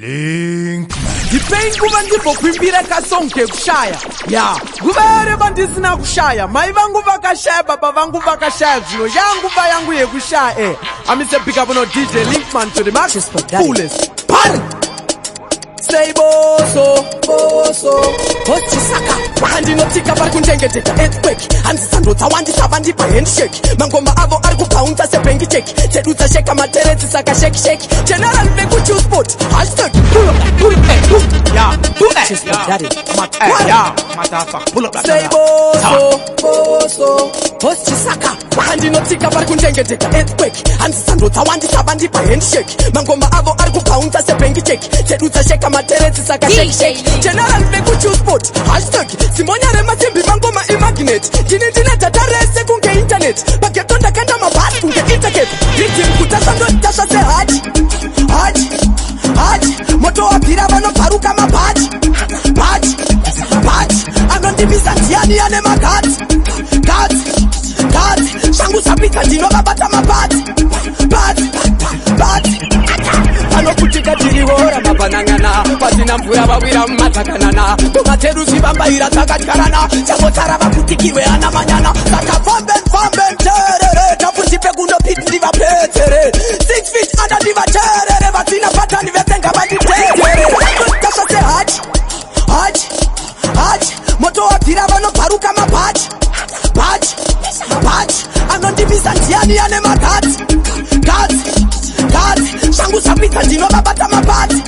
Link. Ndipei nguva ndimbokuimbira kasong kekushaya. Ya, nguva yareba ndisina kushaya. Mai vangu vakashaya, baba vangu vakashaya. Zvino yanguva yangu yekushaya. Amise pick up no DJ Linkman to the max. Fullest. Party! Say boso, boso. Hochisaka pandinotsika pari kuchengeteka earthquake. Hanzi sando dzawandisa, vandipa handshake. Mangoma avo ari kubhaunza sebhengi cheque. Dzedu dzasheka materesi, saka shake shake. General vekuchusport hashtag pull up, pull up, pull. Ya, pull up, ya. Ya, motherfucker. Pull up that. Say boso, boso. Hochisaka pandinotsika pari kuchengeteka earthquake. Hanzi sando dzawandisa, vandipa handshake. Mangoma avo ari kubhaunza sebhengi cheque. Dzedu dzasheka materesi, saka shake shake. General vekuchusport hashtag simonya remasimbi. Mangoma imagnet. Ndini ndine data rese kunge internet. Pageto ndakanda mabhasi kunge internet. Rhythm kutasva, ndotasva sehachi, hachi, hachi. Moto wabvira, vanobvaruka mabhachi, bhachi, bhachi. Anondimisa ndiani ane magatsi, gatsi, gatsi? Shangu zvapidza, ndinovabata mabhatsi, bhatsi, bhatsi. Panoputika tiriwora mabhanan'ana, pasina mvura vawira mumadzakanana. Ngoma dzedu zvivambaira dzakatyarana, changotara vaputikirwe ana manyana. Saka fambe fambe nterere, tapundipe kunopiti ndivapedzere. 6 feet under ndivaterere, vasina patani vese ngavanditetere. Tasva sehachi, hachi, hachi. Moto wabvira, vanobvaruka mabhachi, bhachi, bhachi. Anondimisa ndiani ane magatsi, gatsi, gatsi? Shangu zvapidza, ndinovabata mabhatsi,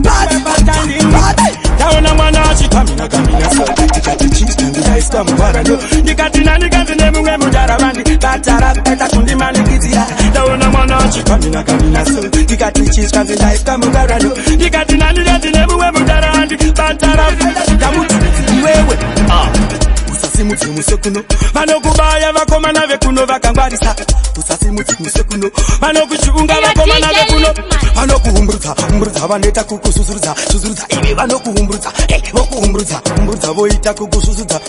bhatsi, bhatsi. Ndaona mwana achikamina kamina so, ndikati chitandidaiswa muvarano. Ndikati nanikanzi nemumwe mudaravandi batara peta kundimanikidzira. Ndaona mwana achikamina kamina so, ndikati chiskanzi ndaiswa muvarano. Ndikati nanikanzi nemumwe mudarandi batara peta. Ndamuti iwewe, ah, usasimudze muswe kuno, vanokubaya vakomana vekuno vakangwarisa. Usasimudze muswe kuno, vanokuchunga vakomana vekuno, vanokuumburudza umburudza, vanoita kukusuzurudza suzurudza. Ivi vanokuumburudza, vokuumburudza umburudza, voita kukusuzudza.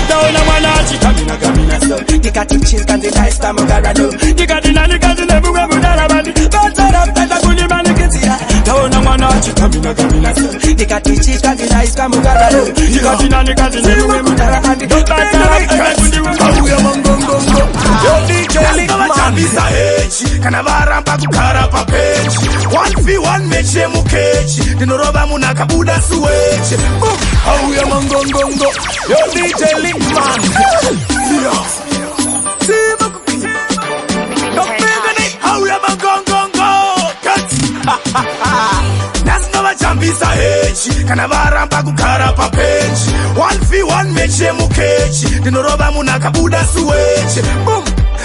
Ndaona mwana achikamina kamina so, ndikati chiskanzi ndaiswa mugarano. Ndikati nanikanzi nemumwe mudaravandi batara peta kundimanikidzira. Ndaona mwana achikamina kamina so, ndikati chiskanzi ndaiswa mugarano. Ndikati nanikanzi nemumwe mudaravandi batara peta. Auya mangongongo. Yo DJ Linkman. Vachambisa hechi kana varamba kugara papechi. 1v1 match yemukechi, ndinorova munhu akabuda suwechi. Boom. Auya mangongongo. Yo DJ Linkman. Yeah. Sima auya mangongongo. Cut. Nhasi ndovachambisa hechi kana varamba kugara papechi. 1v1 match yemukechi, ndinorova munhu akabuda suwechi. Boom.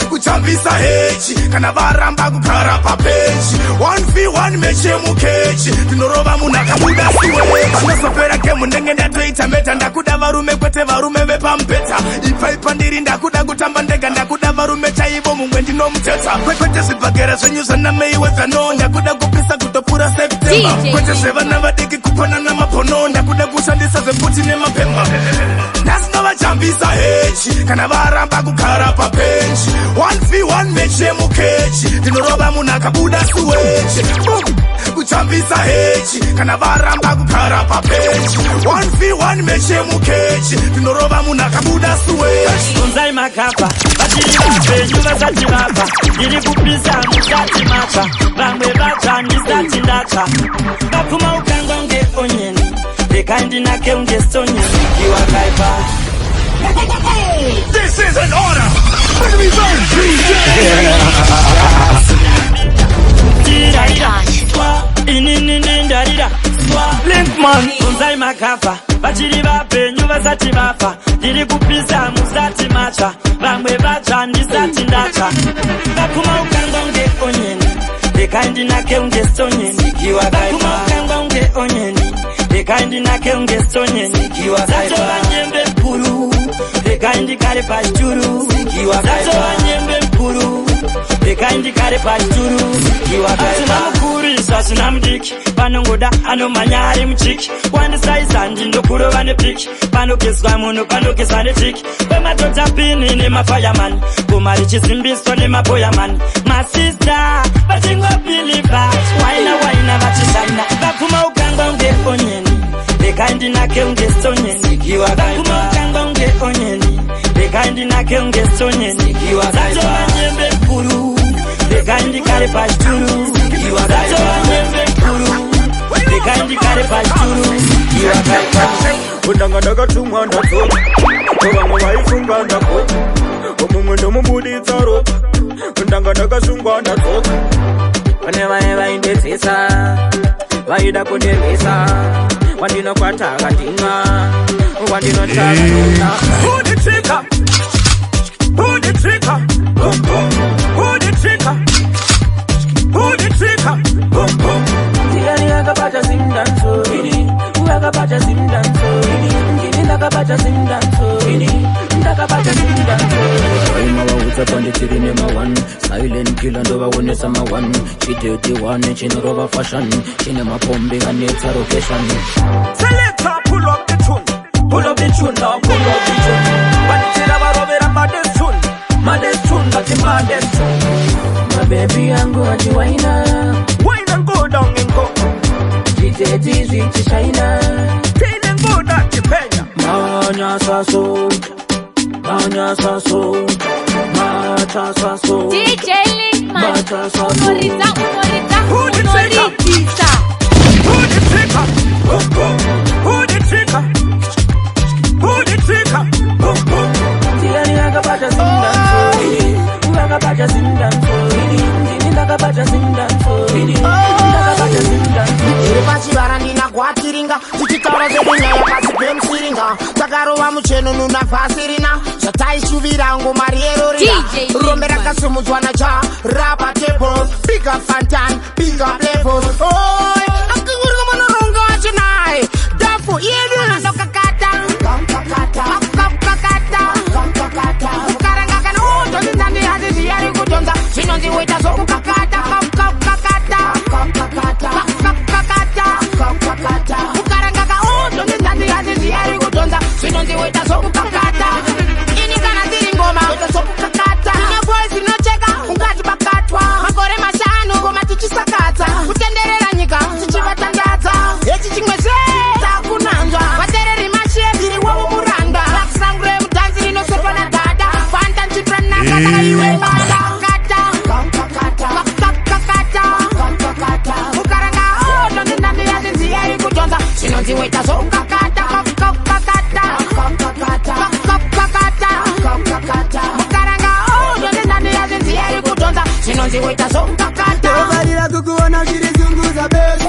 Kuchambisa hechi kana varamba kugara papechi. 1v1 match yemukechi, ndinorova munhu akabuda suwechi. Panozopera game ndenge ndatoita meta. Ndakuda varume, kwete varume vepamupeta. Ipa ipa ndiri ndakuda kutamba ndega. Ndakuda varume chaivo, mumwe ndinomuteta, kwete zvibhakera zvenyu zvanameiwe zvano. Ndakuda kupisa kutopfuura September, DJ. kwete zvevana vadiki kupanana mapono. Ndakuda kushandisa zvepfuti nemapemba. Nhasi ndovachambisa hechi kana varamba kugara papechi. 1v1 match yemukechi, ndinorova munhu akabuda suwechi. Boom. Kuchambisa hechi kana varamba kugara papechi. 1v1 match yemukechi, ndinorova munhu akabuda suwechi. Unzai makapa, vachiri vapenyu vasati vafa. Ndiri kupisa musati matsva, vamwe vatsva ndisati ndatsva. Vapfuma ukangwa unge onion, rekai ndinake unge stonion. Iwakaipa. This is an order. DJ. Tirarira swa, inini ndarira swa. Linkman. Unzai makafa, vachiri vapenyu vasati vafa. Ndiri kupisa musati matsva, vamwe vatsva ndisati ndatsva. Vapfuma ukangwa unge onion, rekai ndinake unge stonion. Vapfuma ukangwa unge onion, rekai ndinake unge stonion. Dzatova nyembe mukuru, rekai ndikare pachituru. Dzatova nyembe mukuru, rekai ndikare pachituru. Asina mukuru isu, asina mudiki, panongoda anomhanya ari muchiki. Wandisaisa ndindokurova nepiki. Panogezwa munhu panogezwa nejiki. Kwemadhodha pini nemafayamani, goma richizimbiswa nemaboyamani. Masista vachingobhilivha, waina waina vachishaina. Regai ndinake unge stonyeni. Dzatova nyembe mkuru, regai ndikare pachituru. Dzatova nyembe mkuru, regai ndikare pachituru. Ndanga ndakatumwa, ndadzoka. Vamwe vaifunga ndakoka, mumwe ndomubuditsa ropa. Ndanga ndakasungwa, ndadzoka. Pane vaye vaindedzesa, vaida kundirwisa. Wandinokwata akandinwa, wandinotsvaka. Pull the trigger. Pull the trigger. Boom, boom. Pull the trigger. Pull the trigger. Boom, boom. Ndiani akabata Zimdancehall? Akabata Zimdancehall. Ndini ndakabata Zimdancehall, ndakabata Zimdancehall. Vaima panditiri nema1 silent killer, ndovaonesa ma1 chi31 chinorova fashion, chine mapombi anetsa location. Selector, pull up the tune. Pull up the tune now, pull up the tune. Vanitira varovera maddest tune, maddest tune, ngati maddest tune. Mabebi yangu achiwaina. Wine and go down and go. Zviteti zvichishaina. Tail and go down to penya. Manyasa manyasa so, machasa so. DJ Linkman. Machasa. Unoridza, unoridza, Pull the trigger. unoridza. Pull the trigger. Boom, boom. Pull the trigger. Pull the trigger. Boom, boom. Ndiani akabata Zimdancehall? Akabata Zimdancehall. Ndini ndakabata Zimdancehall, ndakabata Zimdancehall. Tiri pachivara, ndina gwatiringa, tichitaura zvedu nyaya pasi pemusiringa. Takarova mucheno nuna vhasirina, zvataishuvira ngoma rierorira. DJ Rombe Linkman. Rakasimudzwa nacha rapa table. Big up Fantan, big up levels. Oi, akingurika munoronga wachinai dhafu yedu ndokakata kakakata ukaranga kana utonzi hazvizviyari kudhonza, zvinonzi woita zvokukakata kakakata kakakata ukaranga kautonzi hazvizviyari kudhonza, zvinonzi woita zvokukakata. Ini kana dziri ngoma woita zvokukakata. Tine boys rinocheka ungati bakatwa. Makore 5 ngoma tichisakadza kutenderera nyika tichivatandadza. Hechi chimwe zvetakunanzva vatereri mashe ndiri wavo muranda. Rakusangu remudhanzi rinosefa nadhadha fantanchitranaka saka iwe bada kata kakakata ukaranga otonzi yazvinzi kudhonza, zvinonzi woita zvokukakata kakakata kakakata ukaranga otonzi yazvinzi kudhonza, zvinonzi woita zvokukakata. Ndofarira kukuona uchirizunguza besu,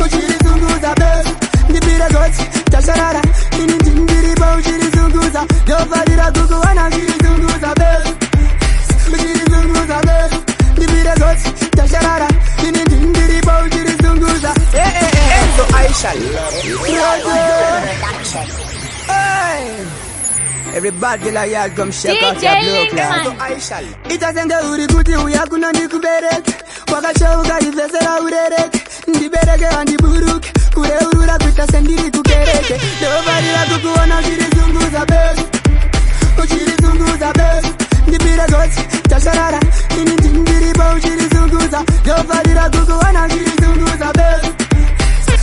uchirizunguza besu. Ndipire gotsi, tasharara, ini ndiripo uchirizunguza. Ndofarira kukuona uchirizunguza besu, uchirizunguza besu. Ndipire gotsi, tasharara, ini ndiripo uchirizunguza. Eh, eh, eh. Enzo Aisha. Hey. Everybody like y'all come shake out DJ your blue cloud. Linkman. Aisha. Itasenge uri kuti uya kuno ndikubereke, wakacheuka ivhesera urereke, ndibereke handiburuke, kureurura kuita sendiri kukereke. Ndofarira kukuona uchirizunguza besu, uchirizunguza besu. Ndipire gotsi, tasharara, ini ndiripo uchirizunguza. Ndofarira kukuona uchirizunguza besu,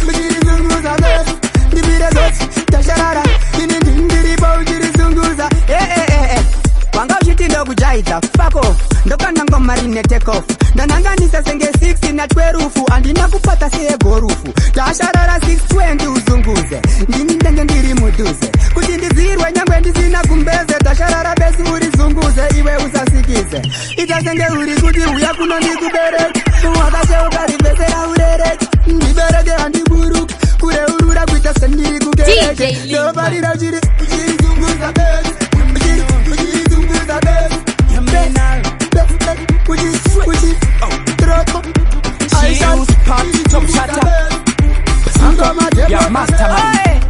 uchirizunguza besu. Ndipire gotsi, tasharara, ini ndiripo uchirizunguza. Eh, eh, eh, eh. Wanga uchiti ndokujaidza, fuck off. Ndokanda ngoma rine take off, ndananganisa senge 6 na 12, handina kupata seyegorufu. Tasharara 620 uzunguze, ndini ndenge ndiri mudhuze kuti ndizirwe nyangwe ndisina gumbeze. Tasharara besi urizunguze, iwe usasikize. Ita senge uri kuti uya kuno ndikubereke, wakacheuka rivhesera urereke, ndibereke handiburuke, kureurura kuita sendiri kukereke. DJ Linkman. Ndofarira uchirizunguza besi, uchirizunguza besi. Top shatter. Yeah, mastermind.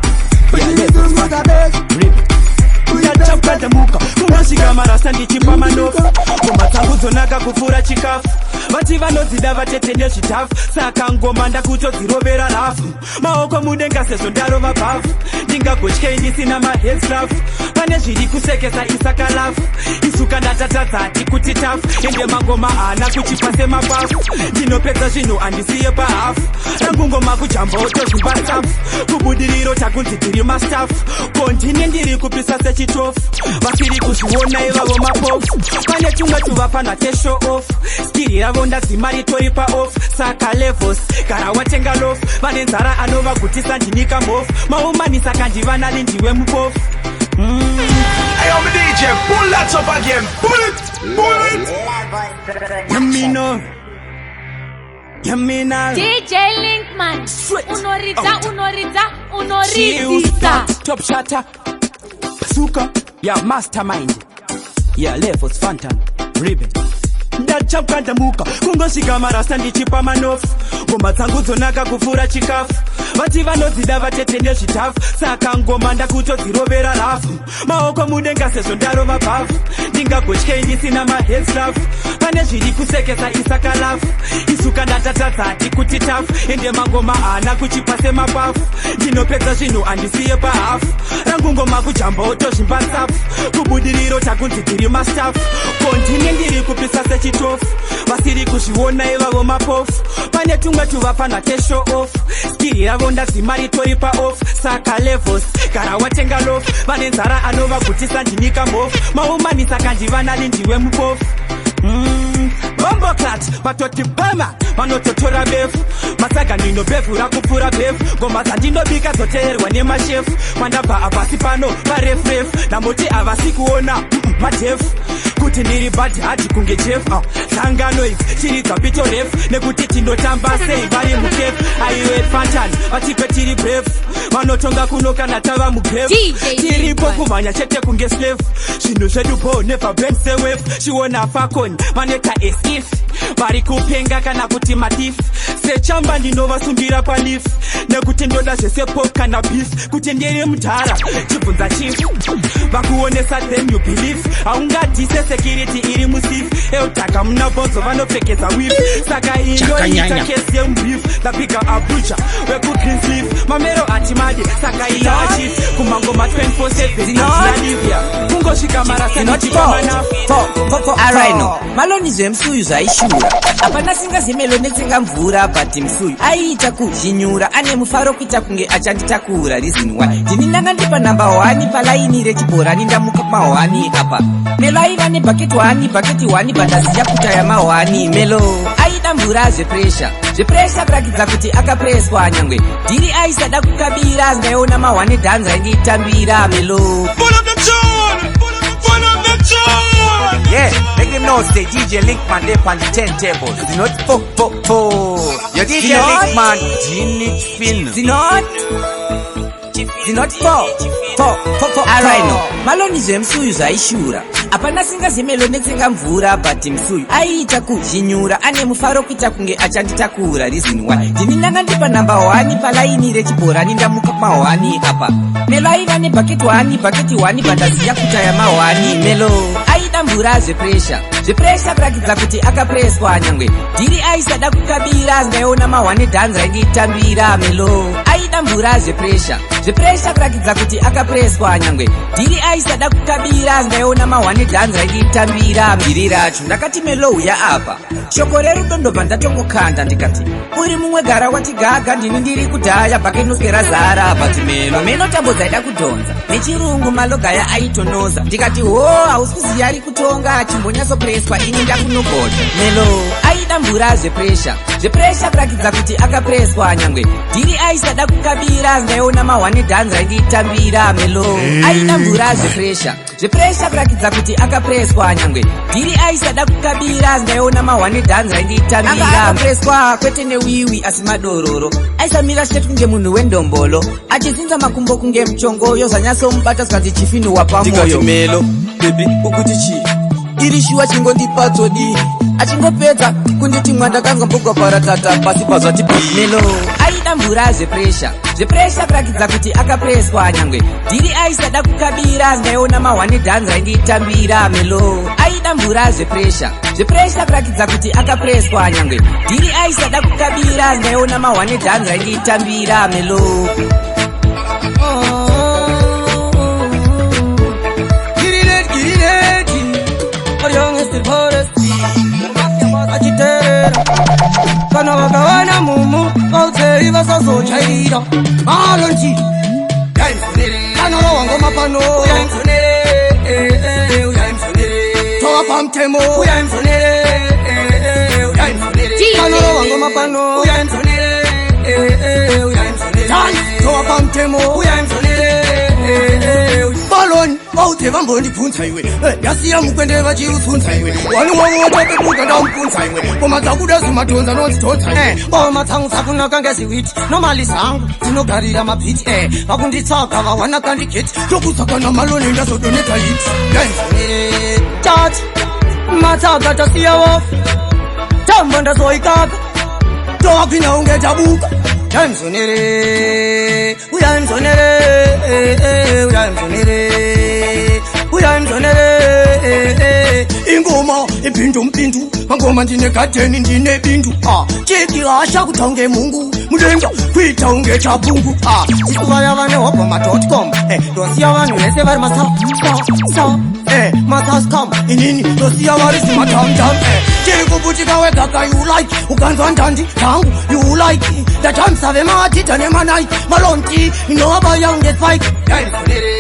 Ndachakadamuka kunosvika marasa ndichipa manofu, ngoma dzangu dzonaka kupfuura chikafu. Vati vanodzida vatete nezvidhafu, saka ngoma ndakutodzirovera rafu. Maoko mudenga sezvo ndarova bhafu, ndingagotyei ndisina maheadscarf? Pane zviri kusekesa, isakalafu isu kana tatadzati kuti tafu. Ende mangoma haana kuchipa semapafu, ndinopedza zvinhu, handisiye pahafu. Rangu ngoma kujamba otozvimba safu, kubudiriro takunzi tiri mastaff. Kondine ndiri kupisa sechitofu, vasiri kuzviona ivavo mapofu. Pane tumwe tuvapana teshow off, skiri ravo ndadzima ritori paoff. Saka levels gara watenga loaf, vane nzara anovagutisa ndinika mofu maumani, saka ndivana lindiwe mupofu. Hey, I'm a DJ. Pull that up again. Pull it. Pull it. Yamino. Yamina. DJ Linkman, unoridza, unoridza, unoridzisa. Top shatter. Suka. Yeah, mastermind. Yeah, levels Fantan. Ribbon. Ndachapka ndamuka kungosvika marasta ndichipa manofu. Ngoma dzangu dzonaka kupfuura chikafu, vati vanodzida vatete nezvidhafu, saka ngoma ndakutodzirovera rafu. Maoko mudenga sezvo ndarova bhafu, ndingagotyei ndisina maheadscarf? Pane zviri kusekesa, isakalafu isu kana tatadzati kuti tafu. Ende mangoma haana kuchipa semapafu, ndinopedza zvinhu, handisiye pahafu. Rangu ngoma kujamba otozvimba safu, kubudiriro takunzi tiri mastaff. Kondine ndiri kupisa sechitofu, vasiri kuzviona ivavo mapofu. Pane tumwe tuvapana teshow off, skiri ravo ndadzima ritori paoff. Saka levels gara watenga loaf, vane nzara anovagutisa ndinika mofu maumani, saka ndivana lindiwe mupofu. Bomboclat vatoti pama vanototora befu, matsaga ndinobhevhura kupfuura bhefu. Ngoma dzandinobika dzoteerwa nemashefu, kwandabva apasi pano parefurefu. Ndamboti havasi kuona madhefu kuti ndiri bad hard kunge Jeff. Sangano idzi chiridza pito refu nekuti tinotamba sei vari mukefu. Aiwe Fantan, vatipe tiri brave, vanotonga kuno kana tava mugrave. Tiripo kumhanya chete kunge slave, zvinhu zvedu bo never bend sewave. Chiona Falcon vanoita as if vari kupenga kana kuti matif sechamba, ndinovasungira palif nekuti ndoda zvese pork kana beef. Kuti ndiri mudhara chibvunza chief, vakuonesa them you believe. Haungadhise security iri musif eutaka muna bhonzo vanopfekedza wif, saka indoita Chakanyanya. Kesi yemubeef, ndapika abucha wekuGreensleaf, mamero atimadi, saka ita achif kumangoma 24/7 kungosvika marasa ndichipamana. Araino maloni zvemusuyu zvaishura, hapana singazemelo netsenga mvura, but musuyu aiita kuzhinyura ane mufaro kuita kunge achanditakura. Reason why ndini ndanga ndipa namba 1 palaini rechibhorani, ndamuka ma1 apa Melo aiva nebhaketi 1, bhaketi 1 bandaziya kutaya ma1. Melo aida mvura zvepresha, zvepresha kurakidza kuti akapreswa, nyangwe dhiri aisada kukabira. Ndaiona ma1 dhanzi rainditambira Melo. Pull up the tune. Pull up the tune. Yeah, make them know say DJ Linkman they on the 10 tables. It's not 4 4 4. Your DJ Linkman, Ginit Fin. Zinot zinot 4 4 4 4. Araino maloni zvemusuyu zvaishura, hapana singazemelo netsenga mvura, but musuyu aiita kuzhinyura ane mufaro kuita kunge achanditakura. Reason why ndini ndanga ndipa namba 1 palaini rechibhorani, ndamuka ma1 apa Melo aiva nebhaketi 1, bhaketi 1 bandaziya kutaya ma1. Melo aida mvura zvepresha, zvepresha kurakidza kuti akapreswa, nyangwe dhiri aisada kukabira. Ndaiona ma1 dhanzi rainditambira. Melo aida mvura zvepresha, zvepresha kurakidza kuti akapreswa, nyangwe dhiri aisada kukabira. Ndaiona ma1 dhanzi rainditambira. Dhiri racho ndakati, "Melo, uya apa." Shoko rerudo ndobva ndatongokanda ndikati, "Uri mumwe gara wati gaga, ndini ndiri kudhaya, bhakenoswera zara." But melo meno tambo dzaida kudhonza nechirungu, malogaya aitonoza. Ndikati, "Ho, hausi kuziya ari kutonga, chimbonyatsopreswa, ini ndakunogocha." Melo aida mvura zvepresha, zvepresha kurakidza kuti akapreswa, nyangwe dhiri aisada kukabira. Ndaiona ma1 dhanzi rainditambira. Melo aida mvura zvepresha, zvepresha kurakidza kuti akapreswa, nyangwe dhiri aisada kukabira. Ndaiona ma1 dhanzi rainditambira. Akapreswa kwete newiwi asi madororo, aisamira chete kunge munhu wendombolo, achizinza makumbo kunge muchongoyo, zvanyatsomubata zvikanzi chifinuwa Ndikati, pamoyo. "Melo baby, ukuti chii? Iri shuwa, chingondipatsodi." Achingopedza kunditi mwandakanzwa mbogwa paratata pasi pazvati. Melo aida mvura zvepresha, Zvepressure kurakidza kuti akapreswa. Nyangwe dhiri aisada kukabira, ndaiona mahwane dhanzi rainditambira. Melo aida mvura zvepressure, zvepressure kurakidza kuti akapreswa. Nyangwe dhiri aisada kukabira, ndaiona mahwane dhanzi rainditambira. Melo. Girineti, girineti, Orion Forest, achiterera kana vakawana mumu vautsei vasazochaira malonji kanorowa ngoma pano tova pamutemo kanorowa ngoma pano tova pamutemo. Baloni vaudze vambondibvunza iwe. Ndasiya mukwende vachiusunza iwe. Wani wavo watapepuka ndamupunza iwe. Ngoma dzakuda zimadhonza nonzidhonza iwe. Ngoma dzangu dzakunaka ngeziwiti nomali zangu dzinogarira mabhiti vakunditsvaga vawana kandigeti. Tokusakana Maloni ndazodoneta hit. Tati matsaga tasiya wafu tambo ndazoikaka. Towakwina unge tabuka. Uyayimzonere, uyayimzonere, uyayimzonere, uyayimzonere. Ingoma ipindu mpindu mangoma, ndine gadheni, ndine bindu. Ah, chikihasha kuita unge mungu mudenga, kuita unge chapungu. Ah, Tisu vaya vane hobho ma.com, ndosiya vanhu vese vari masa sa sa masascom. Inini ndosiya vari zimatamtam. Chiri kuputika wegaka you like, ukanzwa ndandi dzangu you like. Ndajambisa vemaadhidha nemanike malonti inovabaya unge spike.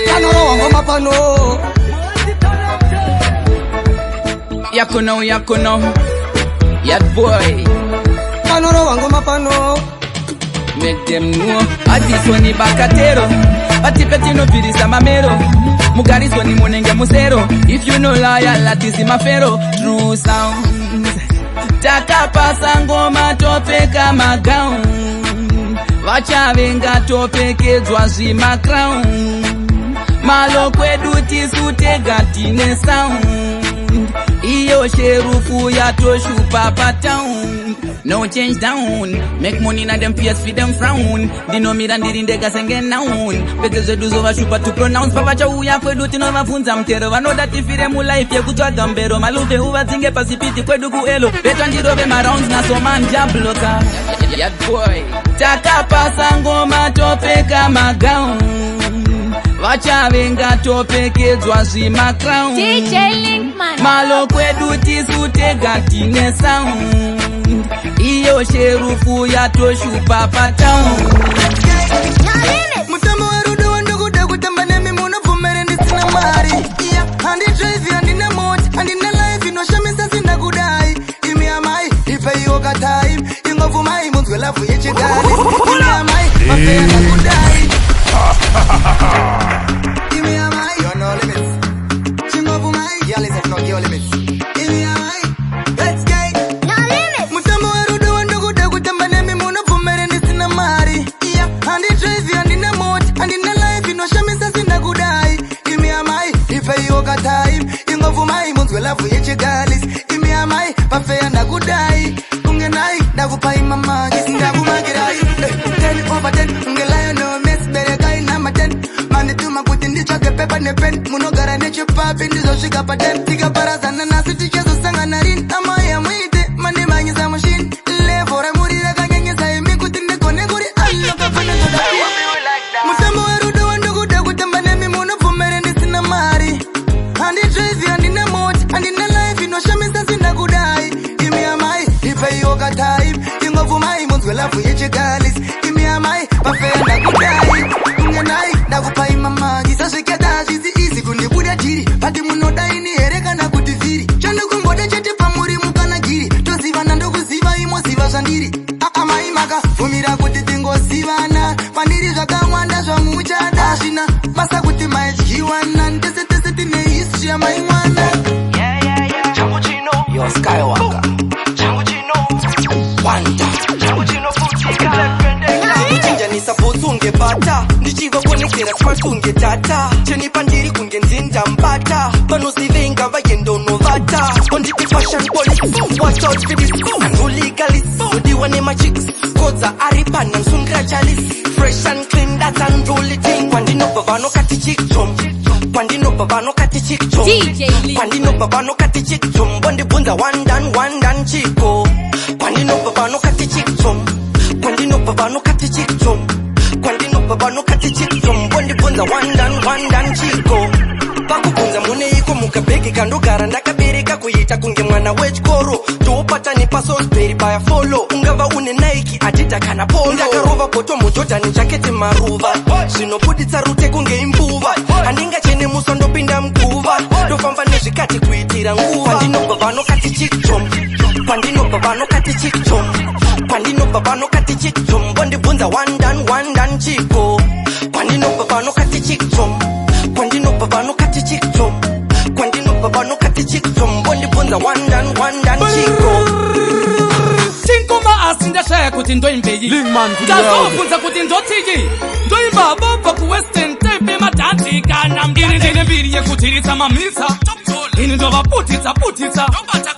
Kanorowa ngoma pano. Yakuno, yakuno. Yat boy. Kanorowa ngoma pano. Make them know. Atisoni bakatero. Batipetino mamero. Mugarisoni munenge musero. If you no loyal, latisi mafero. True sound. Takapasa ngoma topfeka magown. Vachavenga topfekedzwa zvimacrown. Malo kwedu tisu tega tine sound. Iyo sherufu yatoshupa patown. No change down. Make money na them face fi them frown. Ndinomira ndiri ndega senge noun. Pedze zvedu zovashupa to pronounce. Pavachauya kwedu tinovabvunza mutero. Vanoda tifire mulife yekutsvaga mbero. Maluve uvadzinge pasipiti kwedu kuelo. Betwa ndirove marounds nasoman jabloka. Yat boy. Takapasa ngoma topfeka magown. Vachavenga topfekedzwa zvimacrown. DJ Linkman. Malo kwedu tisu tega tine sound. Iyo sherufu yatoshupa patown. Mutambo werudo wandokuda kutamba nemi, munobvumere ndisina mari? Iya, handidrive, handina mota, handina life inoshamisa sina kudai. Imi amai, ipeiwo katime, ingobvumai munzwe love yechigari. Imi amai, mafeya ndakudai. Imi amai, you no limits, chingobvumai. Girl is no girl limits. Imi amai, let's get mutambo werudo wandokuda kutamba nemi, munobvumere ndisina mari? Iya, handidrive, handina mota, handina life inoshamisa sina kudai. Imi amai, ipeiwo katime, ingobvumai munzwe love yechigalis. Imi amai, pafeya ndakudai kunge nai ndakupai mamaki ndakumakirai 10 over 10 unge Lionel Messi, berekai namba 10. Mandituma kuti nditsvage pepa nepen, munogara nechipapi ndizosvika pa 10. Tikaparadzana nasi tichazosangana rini? Amai amuite mandimanyisa mushini, level ramuri rakanyanyisa imi kuti ndigone kuri alokafana. Mutambo werudo wandokuda kutamba nemi, munobvumere ndisina mari? Handidrive, handina mota, handina life inoshamisa sina kudai. Imi amai, ipeiwo katime, ingobvumai munzwe love yechigalis. Imi amai, pafeya ndakudai kunge nai ndakupai mamaki sazviketa. Hazvisi easy kundibuda dhiri pati munodaini here kana kuti vhiri chandikumboda chete pamuri mukana giri tozivana ndokuziva imoziva zvandiri. Amai makabvumira kuti tingozivana pandiri zvakawanda zvamuchada zvina basa kuti maidyiwana ndese tese tine history yamai mwana. Changu chino. Yo Skywalker. Changu chino. Wanda. Changu chino futika. Kuchinjanisa bhutsu unge bata, ndichivakonekera smart kunge data, chenipa ndiri kunge ndindambata vanozivenga vayendonovata onditi fashion police, watch out for this unruly. Nodiwa. machicks. Kodza ari panamsungira chalice. Fresh and clean, that's unruly thing. Kwandinobva vanokati chick chom. Kwandinobva vanokati chick chom. Kwandinobva vanokati chick chom. Bondibvunza one done, one done chiko. Kwandinobva vanokati chick chom. Kwandinobva vanokati chick chom. Kwandinobva vanokati chick chom. Bondibvunza one done, one done chiko. Pakubvunza muneiko mukabhegi kandogara ndakabereka kuita kunge mwana wechikoro. Toopatani paSalisbury bayafolo. Ungava une Nike, Adidas kana Polo. Ndakarova bhoto muJordan jaketi maruva. Zvinobuditsa rute kunge imbuva. Handingachene muso ndopinda muguva. Ndofamba nezvikati kuitira nguva. Kwandinobva vanokati chick chom. Kwandinobva vanokati chick chom. Kwandinobva vanokati chick chom. Bondibvunza one done, one done chiko. Kwandinobva vanokati chick chom. Kwandinobva vanokati chick chom. Kwandinobva vanokati chick chom. Bondibvunza one done, one done chiko. Chingoma asi ndashaya kuti ndoimbei. Ndazobvunza kuti ndotiki ndoimba vobva kuWestern Tape madhanzi kana ini ndine mbiri yekutiritsa mamisa. Ini ndovaputitsa putitsa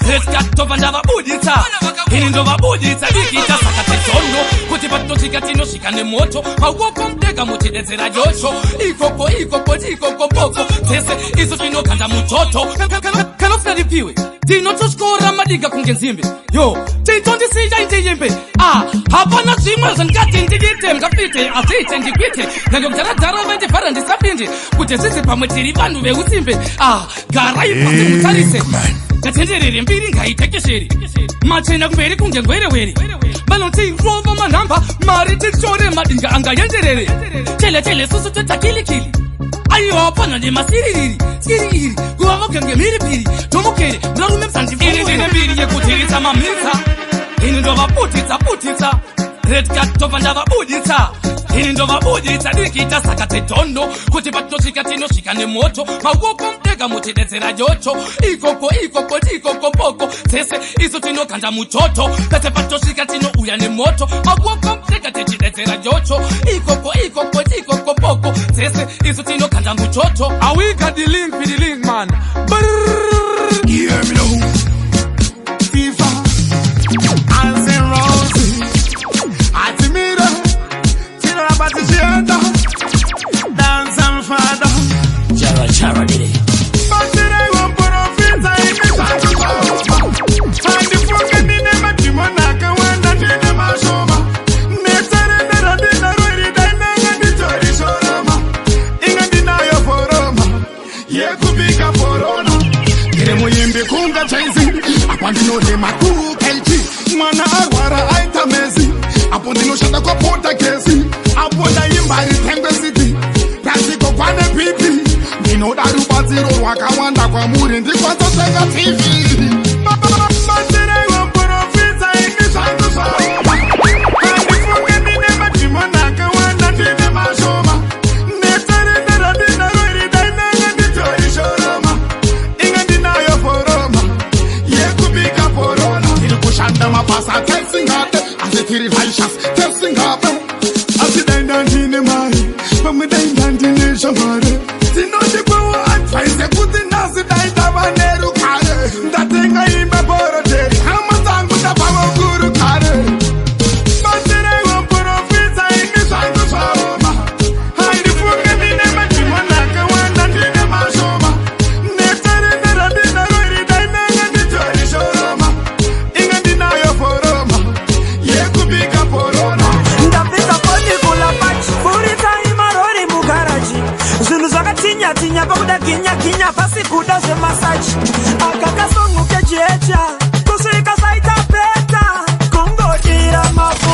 retova ndavabuditsa. Ini ndovabuditsa dikita saka tidzono kuti patinosvika tinosvika nemoto. Maoko mudega muchidedzera jocho ikoko ikoko ikoko mboko dzese isu tinoganda mutoto. Kana usingadipiwe ndinototyora madiga kunge nzimbe yo titondisiya ndiyimbe. A hapana zvimwe zvandingati ndiite mungafite azviite ndikwite nyange kudharadhara vandivhara ndisapinde kuti zvizi pamwe tiri vanhu veusimbe. A garai pasi mutarise ngatenderere mbiri ngaitekeshere machena kumberi kunge ngwerewere vanoti rova manhamba mari titore madinga angayenderere chele chele susu totakilikili aiwa pana nemasiririri skiriiri kuva vogenge mhiripiri tomukere murarume musandini ndine mbiri yekutiritsa mamisa. Ini ndovaputitsa putitsa redcat tobva ndavabuditsa. Ini ndovabuditsa dikita saka tidhondo kuti patinosvika tinosvika nemoto. Maoko mudega muchidedzera jocho ikoko ikoko ikoko mboko dzese isu tinoganda muchoto. Pese patinosvika tinouya nemoto. Maoko mudega tichidedzera jocho ikoko ikoko ikoko mboko dzese isu tinoganda muchoto. Awika the link with the link man. Hear me now. FIFA, Guns N' Roses, Atimira, Tinoramba tichienda, Dance and Father. Chara chara did it. Batsirai muprofita imi zvangu zvaoma. Handifunge ndine madhimoni akawanda ndine mashoma. Netarenda randinaro iri dai ndanga nditori shoroma. Inga ndinayo foroma yekubika forona. Ndiri muimbi kunga Jay-Z apa ndinorema 2 kg. Mwana arwara aita mezi apo ndinoshanda kwapota gesi apo ndaimba ritengwe city plasiko kwane pipi. Ndinoda rubatsiro rwakawanda kwamuri ndikwanzotenga TV. Batsirai muprofita imi zvangu zvaoma. Handifunge ndine madhimoni akawanda ndine mashoma. Netarenda randinaro iri dai ndanga nditori shoroma. Inga ndinayo foroma yekubika forona. Tiri kushanda mabasa tesingade asi tiri vaishas tesingabe. Asi dai ndandine mari pamwe dai ndandine shamwari tinondipawo advice yekuti nhasi dai ndava nerukare. Ndatenga imba Borrowdale hama dzangu ndabva kuru kare. Batsirai muprofita imi zvangu zvaoma. Handifunge ndine madhimoni akawanda ndine mashoma. Netarenda randinaro iri dai ndanga nditori shoroma. Inga ndinayo foroma yekubika forona. Ndapinza foni kulapachi furitai marori mugaraji zvinhu zvakatinya-tinya pakuda ginya-ginya pasi kuda zvemasachi aka kasongo kechihecha kusvika zvaita better kungodira mavhu.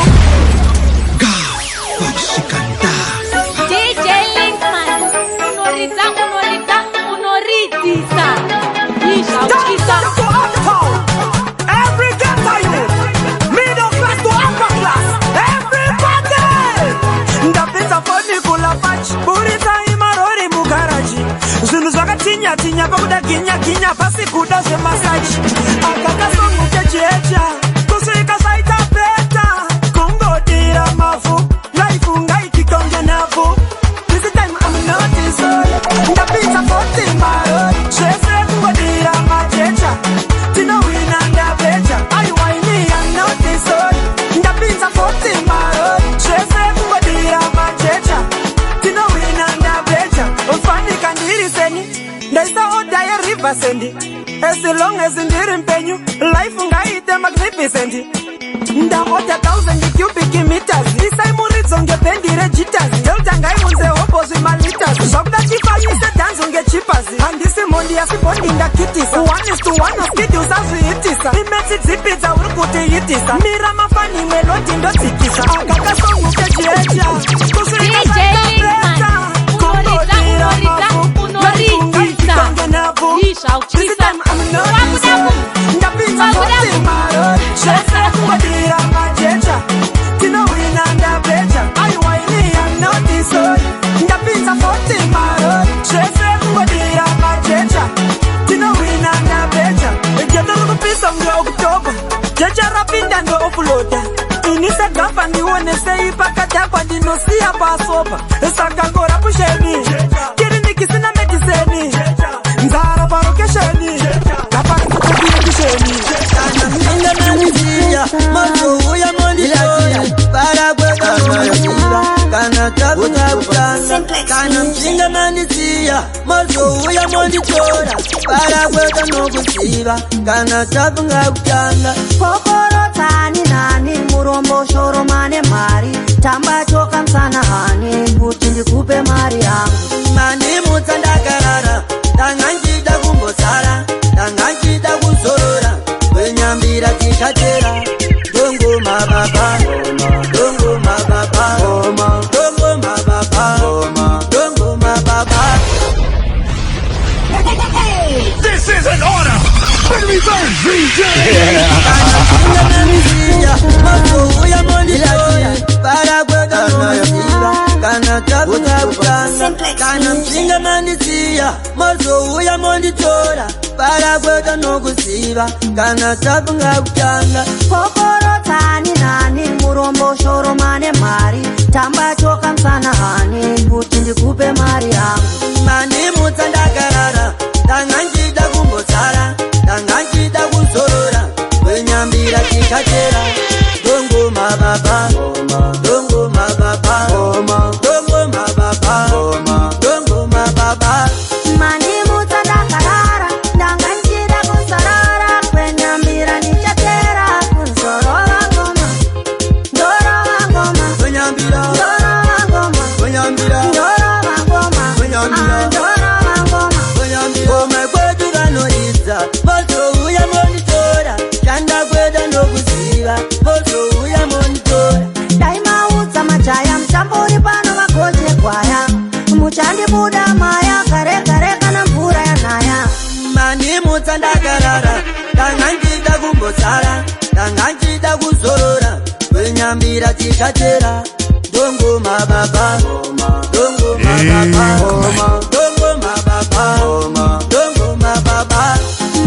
DJ Linkman, unoridza unoridza unoridzisa izvautyisa. Every ghetto youth, middle class to upper class, everybody. Ndapinza foni kulapachi buritsai marori mugaraji zvinhu zvakatinya-tinya pakuda ginya-ginya pasi kuda zvemasachi aka kasongo kechihecha kusvika zvaita better kungodira mavhu life ngaikikonge navhu. This time I'm not sorry. Ndapinza 40 marori zvese kungodira majecha tinowina ndabecha aiwa ini I'm not sorry. Ndapinza pasendi. As long as ndiri mpenyu, life ngaite magnificent. Ndaota 1000 cubic meters, isai muridzo ngebhendi rejitas. Delta ngaiunze hobo zvimalitas, zvakuda chifanyise dhanzo ngechipas. Handisi mhondi asi bhondi ndakitisa. 1 is to 1 skidi usazviitisa. Imetsi dzipi dzauri kutiitisa? Mira mafani melodi ndodzikisa. Aka kasongu kechieta kusvika. DJ Linkman, unoridza, unoridza, unoridza. Izvauchisa. Ndapinza 40 marori, zvese kungodira majecha. Tinohwina ndabeja, aiwa ini am not sorry. Ndapinza 40 marori, zvese kungodira majecha. Tinohwina ndabeja. Jeto rikupisa kunge October, jecha rapinda ndoofloda. Ini segafa ndione sei pakadhakwa, ndinosiya pasopa. Saka ngora pusheni, kiriniki sina medicine, nzara parokesheni, kaparikutokurekisheni. Ndingananisiya mazouya monditora parakwekanoziva kana takunga kutanga. Kana mchingamanisiya mazouya monditora parakwekanokuziva kana takunga kutanga. Kokorotsani nani murombo shoromane mari, tamba choka msana hani kuti ndikupe mari yangu. Mandimutsa ndakarara, ndanga nchida kumbosara, ndanga nchida kuzorora. Kwenyambira tikatera ndongoma baba, ndongoma baba, ndongoma baba, ndongoma baba. This is an order. Let me go, VJ. Ndingananisiya mazouya monditora parakwekanoziva kana takunga kutanga. Kana mchingamanisiya mazouya monditora parakwekanokuziva kana takunga kutanga. Kokorotsani nani murombo shoromane mari, tamba choka msana hani kuti ndikupe mari yangu. Mandimutsa ndakarara, ndanga nchida kumbosara, ndanga nchida kuzorora. Kwenyambira tikatera ndongoma baba, ndongoma baba, ndongoma baba, ndongoma baba. Mandimutsa ndakarara, ndanga nchida kuzorora. Kwenyambira ndichatera kuzorova ngoma, ndorova ngoma. Kwenyambira. Ndorova ngoma. Kwenyambira. Ndorova ngoma. Kwenyambira. Ah, ndorova ngoma. Ngoma kwedu vanoridza mozouya monitora, shanda kweda ndokuziva mozouya monitora. Dai maudza majaya muchambori pano vagoje gwaya, muchandibuda maya kare kare kana mvura yanaya. Mandimutsa ndakarara, ndanga nchida kumbosara, ndanga nchida kuzorora. Kwenyambira tikatera ndongoma baba, ndongoma baba, ndongoma baba, ndongoma baba.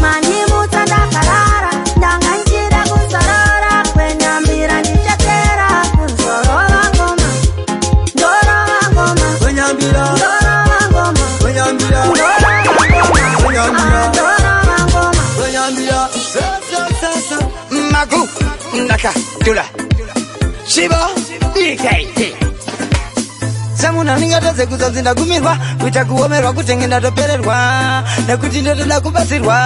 Mandimutsa ndakarara, ndanga nchida kuzorora. Kwenyambira ndichatera kuzorova ngoma, ndorova ngoma. Kwenyambira. Ndorova ngoma. Kwenyambira. Ndorova ngoma. Kwenyambira. Ah, ndorova ngoma. Kwenyambira. Magu Naka Dula Shiva DKT. Semunhu andingatadze kuzanzi ndagumirwa, kuita kuomerwa kutenge ndatopererwa nekuti ndotoda kubatsirwa.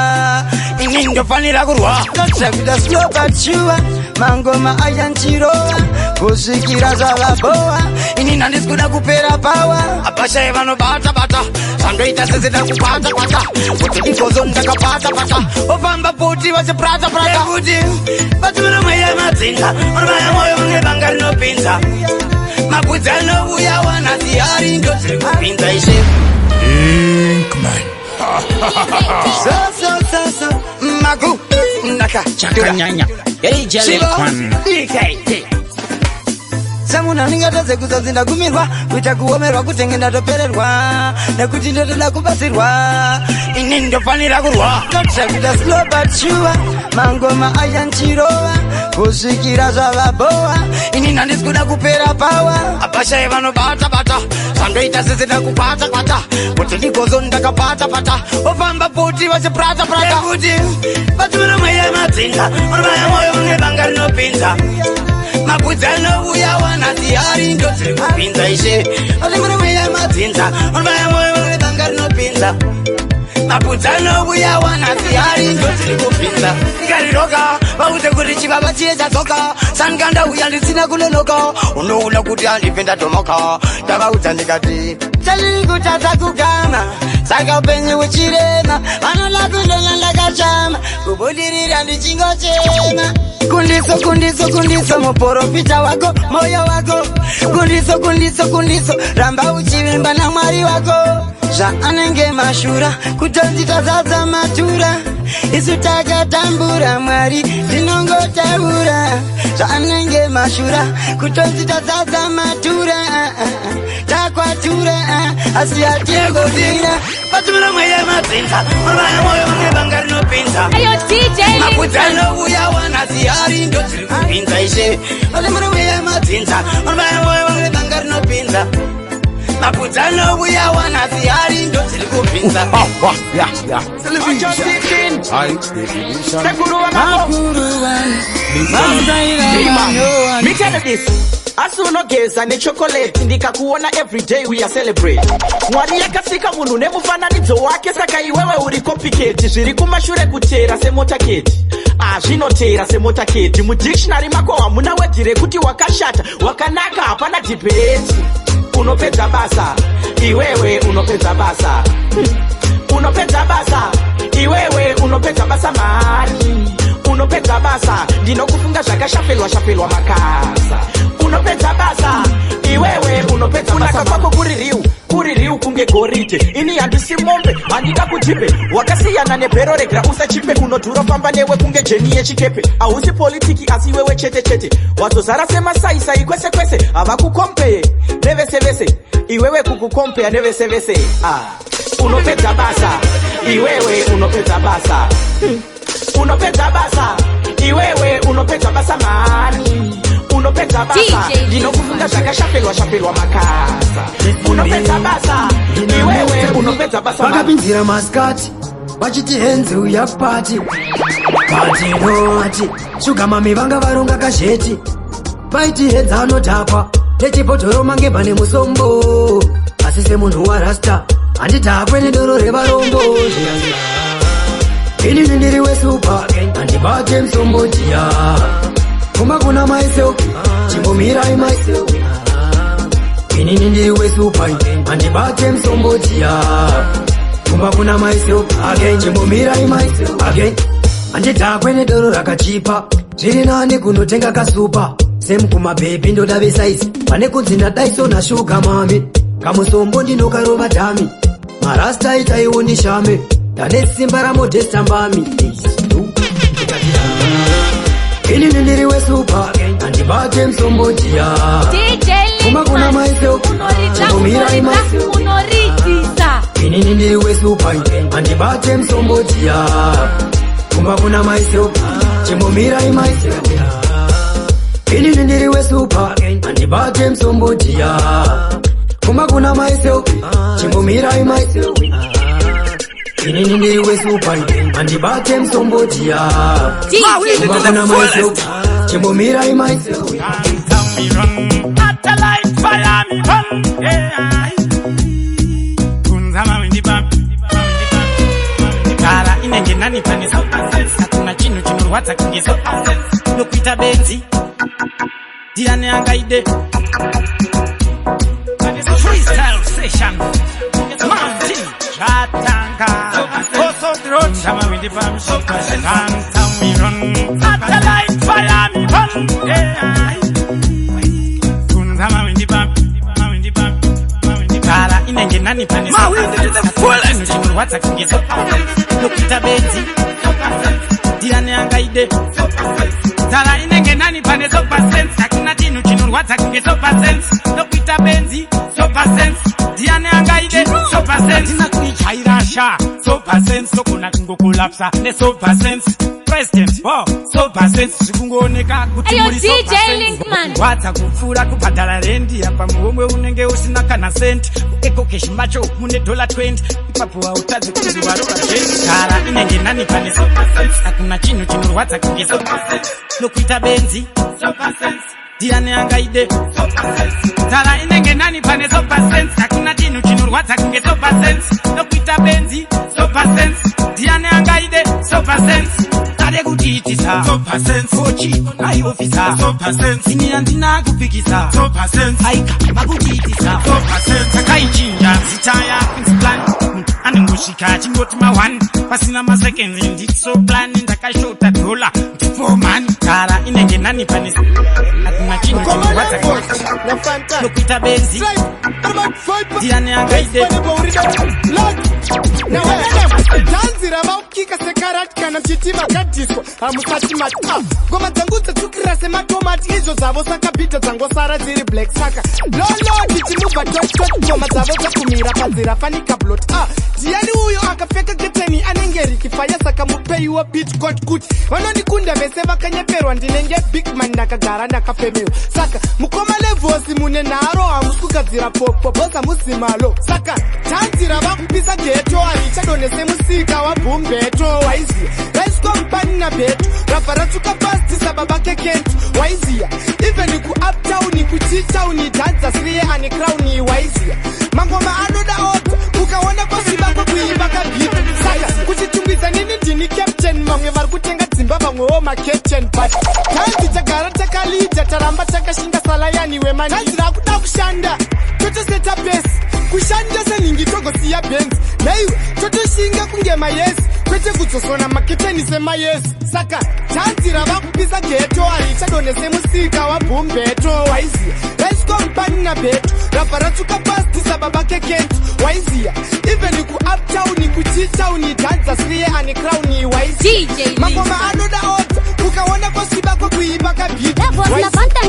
Ini ndofanira kurwa. Kuita slow but sure, mangoma aya nchirova kusvikira zvavabowa. Ini handisi kuda kupera pawa. Apashaye vanobata bata, zvandoita sezida kukwata kwata, kuti igozo ndakapata pata, ofamba futi vachiprata prata, kuti vatumira mweya madzinza unomaya mwoyo unge banga rinopinza mabvudzi anouya wana zihari ndo dziri kupinza ishe. Linkman. So so so so magu naka. Chakanyanya. DJ Linkman. DKT. Semunhu andingatadze kuzanzi ndagumirwa, kuita kuomerwa kutenge ndatopererwa nekuti ndotoda kubatsirwa. Ini ndofanira kurwa. Kuita slow but sure, mangoma aya nchirova kusvikira zvavabowa. Ini handisi kuda kupera pawa. Apashaye vanobata bata, zvandoita sezida kukwata kwata, kuti ndigozo ndakapata pata, ofamba futi vachiprata prata, kuti vatumira mweya madzinza unomaya mwoyo unge banga rinopinza mabvudzi anouya wana zihari ndo dziri kupinza ishe. Vatumira mweya madzinza unomaya mwoyo unge banga rinopinza. Mapudzi anouya wanasi ari ndotiri kupinza. Ikariroka vaudze kuti chibaba chiye chadzoka. Sanganda uya ndisina kunonoka. Unoona kuti handipe ndatomoka. Ndavaudza ndikati chandiri kutadza kugama, saka upenyu uchirema. Vanoda kundona ndakachama, kubudirira ndichingochema. Kundiso, kundiso, kundiso, muprofita wako, moyo wako. Kundiso, kundiso, kundiso, ramba uchivimba naMwari wako. Zvaanenge mashura kutonzi tazadza matura, isu takatambura, Mwari tinongotaura. Zvaanenge mashura kutonzi tazadza matura, takwatura, asi hatingobvira. Vatumira mweya madzinza, muraya mwoyo vamwe vanga rinopinza. Ayo DJ Mapudzi Linkman. anouya wanasi ari ndodziri kupinza ishe. Vatumira mweya madzinza, muraya mwoyo vamwe vanga rinopinza. Mapudzi anouya wanasi ari ndodziri kupinza. Sekuru. Me tell you this. Asi unogeza nechocolate, ndikakuona everyday we are celebrate. Mwari yakasika munhu nemufananidzo wake, saka iwewe uri copycat. Zviri kumashure kutera semotaketi, azvinotera semotaketi. Mudictionary mako hamuna word rekuti wakashata, wakanaka, hapana debate. Unopedza basa iwewe, unopedza basa. Unopedza basa iwewe, unopedza basa mani, unopedza basa. Ndinokufunga zvakashafelwa shafelwa makasa. Unopedza basa iwewe, unopedza. Kunaka kwako kuri riu, kuri riu kunge goridhe. Ini handisi mombe, handida kujipe. Wakasiyana nebhero regra usachipe. Unodhura, famba newe kunge journey yechikepe. Hausi politiki, asi iwewe chete chete. Wazozara semasaisai kwese kwese, havakukompeye nevese vese. Iwewe kukukompeya nevese vese. Ah. Unopedza basa iwewe, unopedza basa. Unopedza basa iwewe, unopedza basa mani, unopedza basa. DJ. Ndinokufunga zvakashafelwa shafelwa makasa. Unopedza basa iwewe, unopedza basa mani. Vakapinzira masikati vachiti henzi uya kupati pati noati. Sugar mummy vanga varonga kazheti, vaiti henzi anodhakwa nechibhodhoro mange pane musombo. Asi semunhu warasta handidhakwe nedoro revarombo. Inini ndiri wesupa, handibate musombotiya. Kumba kuna myself, chimbomirai myself. Inini ndiri wesupa, handibate musombotiya. Kumba kuna myself again, chimbomirai myself again. Handidhakwe nedoro rakachipa, zviri nani kunotenga kasupa. Semukumabhebhi ndoda vesaizi, pane kunzi ndadaisona sugar mummy. Kamusombo ndinokarova dhami, marasta itaiwo ndishame. Ndane simba ramodhesta mbami. Inini ndiri wesupa, handibate musombotiya. DJ Kumba kuna Linkman. myself, Unoridza, chimbomirai unoridza, myself. unoridza. Inini ndiri wesupa, handibate musombotiya. Kumba kuna myself, chimbomirai myself. Inini ndiri wesupa, handibate musombotiya. Kumba kuna myself, chimbomirai myself. Inini ndiri wesupa, handibate musombotiya. Kumba kuna myself, chimbomirai myself. Satellite fire me run. Yeah. Kunza mawindi pam. Kala inenge nani pane hakuna chinhu chinorwadza kunge nokuita benzi. Ndiani angaide freestyle session? Mountain zvatanga. Course of the road, mawindi pam. Dance me run. Satellite fire me run. Yeah. Kunza mawindi pam. Mawindi pam. Kala inenge nani pane Mawindi to the fullest. chinorwadza kunge nokuita benzi. Ndiani angaide nzara inenge nani pane sober sense? Hakuna chinhu chinorwadza kunge sober sense nokuita benzi. Sober sense, ndiani angaide sober sense? Hatina kuijairasha sober sense, togona kungokolapsa nesober sense. President bo sober sense, zvikungooneka kuti Ayo, muri DJ sober sense. Linkman. Rwadza kupfuura kubhadhara rendi, apa muhomwe unenge usina kana senti. EcoCash macho mune dollar 20, ipapo hautadzi kunzi warova zveni. Kara inenge nani pane sober sense? Hakuna chinhu chinorwadza kunge sober sense nokuita benzi. Sober sense, ndiani angaide nzara inenge nani pane sober sense? Hakuna chinhu chinorwadza kunge sober sense nokuita benzi. Sober Sober sense, ndiani angaide sober sense? Tade kutiitisa sober sense, kochi nai officer sober sense, ini handina kupikisa sober sense, aika makutiitisa sober sense, takaichinja zita yakunzi plan, anongosvika achingoti ma1 pasina maseconds, nditso plan, ndakashota dhola ndipo mani gara inenge nani pane hatina chinhu chinorwadza nokuita benzi, ndiani angaide? Dhanzi ravaukika sekarati, kana mchiti makadhiswa hamusati mati. Ah, ngoma dzangu dzatsukira sematomati, izvo dzavo sakabhidha dzangosara dziri black, saka lolo tichimubva totot, ngoma dzavo dzakumira panzira fanika blot. Ah, ndiani uyo akapfeka keteni anenge rikifaya? Saka mupeiwo bitcot kuti vanondikunda vese vakanyeperwa, ndinenge bigman, ndakagara ndakafemewa. Saka mukoma Levels, mune nharo, hamusi kugadzira popo bhoza muzimalo. Saka dhanzi ravakupisa ghetto harichadonhe semusika wabhumbeto, waiziya raiswa mupani nabheto, rabva ratsvuka pasti sababa kekento, waiziya even kuuptown kuchitown dhanza siriye ane crown, waiziya mangoma anoda order, ukaona kwasviba kwekuimba kabhita. Saka kuchitungwiza nini ndini captain, vamwe vari kutenga dzimba, vamwewo macaptain, but dhanzi tagara takalidha, taramba takashinga salayani wemani. Dhanzi rakuda kushanda, totoseta pace, kushanda senhingi, togosiya bhenzi naiwe, totoshinga kunge mayesi, kwete kudzosona maketeni semayesi. Saka dhanzi ravakupisa ghetto harichadonhe semusika wabhumbeto, waiziya raiswa mupani nabheto, rabva ratsvuka pasti sababa kekento, waiziya even kuuptown kuchitown dhanza siriye ane crown, waiziya mangoma anoda order, ukaona kwasviba kwekuimba kabhita.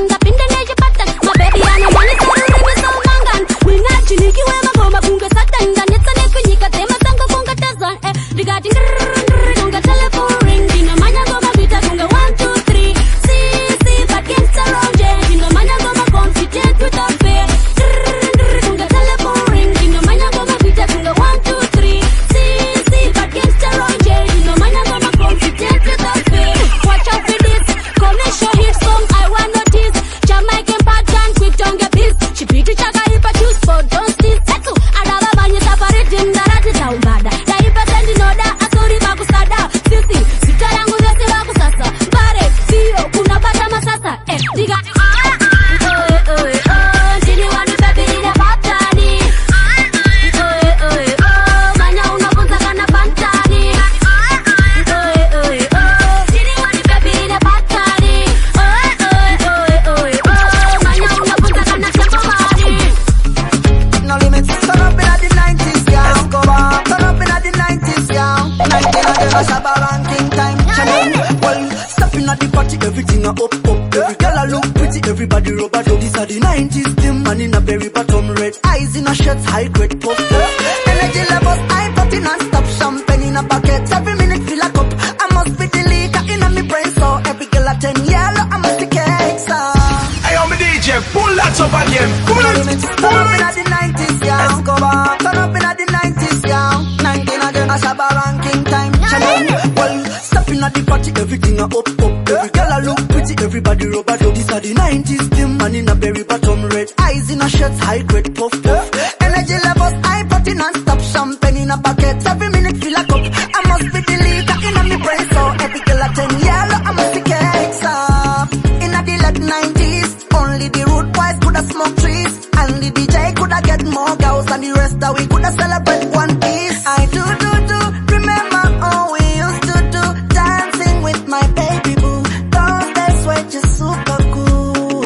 Ndapinda nechipata, mabebi anomanyisa rurimi somangani, winachinikiwe mangoma kunge Satan, ndanetsa nekunyika dzemasango kunge Tarzan, eh, ndikati ndrrr kunge telephone ring, ndinomanya ngoma kuita kunge 1 2 3 cc, but gangster ronje, ndinomanya ngoma confident without fear, ndrrr kunge telephone ring, ndinomanya ngoma kuita kunge 1 2 3 cc, but gangster ronje, ndinomanya ngoma confident without fear. Watch out for this commercial hit song, I want notice Jamaican pattern, quick, don't get pissed, chipiti chakaipa, choose for don't steal etsu adava manyisa pariddim, ndaratidza umbada, ndaipa sendinoda, asori vakusada sisi zita rangu vese vakusasa mbare siyo kunabata masasa, eh, ndikati oh, oh, oh, ndini wanipepirira patani, oh, oh, oh, manya unobvunza kana pantani, oh, oh, oh, ndini wanipepirira patani, oh, oh, oh, oh, oh, manya unobvunza kana tembovani. No limits. Turn up in the 90s, yeah. Escobar. Turn up in the 90s, yeah. 1900 Shabba ranking time. Channel. Well, stepping at the party, everything a up, up. Every girl a look pretty, everybody rubber dub. These are the 90s, them man in a berry bottom, red eyes in a shirts, high grade puff. Energy levels high, party non-stop. Champagne in a bucket, every minute fill a cup. I must be the liquor in a me brain, so every girl a 10 yellow, I must be cake, so. Hey, I'm a DJ, pull that up again. Pull it, Turn up in the 90s, yeah. Escobar. Turn up in the 90s, yeah. 1900 Shabba ranking time. Channel. Well, stepping at the party, everything a up, up. Every girl a look pretty, everybody rubber dub. These are the 90s, them man in a berry bottom, red eyes in a shirts, high grade puff, puff. Energy levels high, party non-stop. Champagne in a bucket, every minute fill a cup. I must be the liquor in a me brain, so every girl a 10 yellow, I must be cakes up. In a the late 90s, only the rude boys coulda smoke trees, and the DJ coulda get more girls, and the rest that we coulda celebrate one piece. I do do do remember all we used to do, dancing with my baby boo. Those days were just super cool,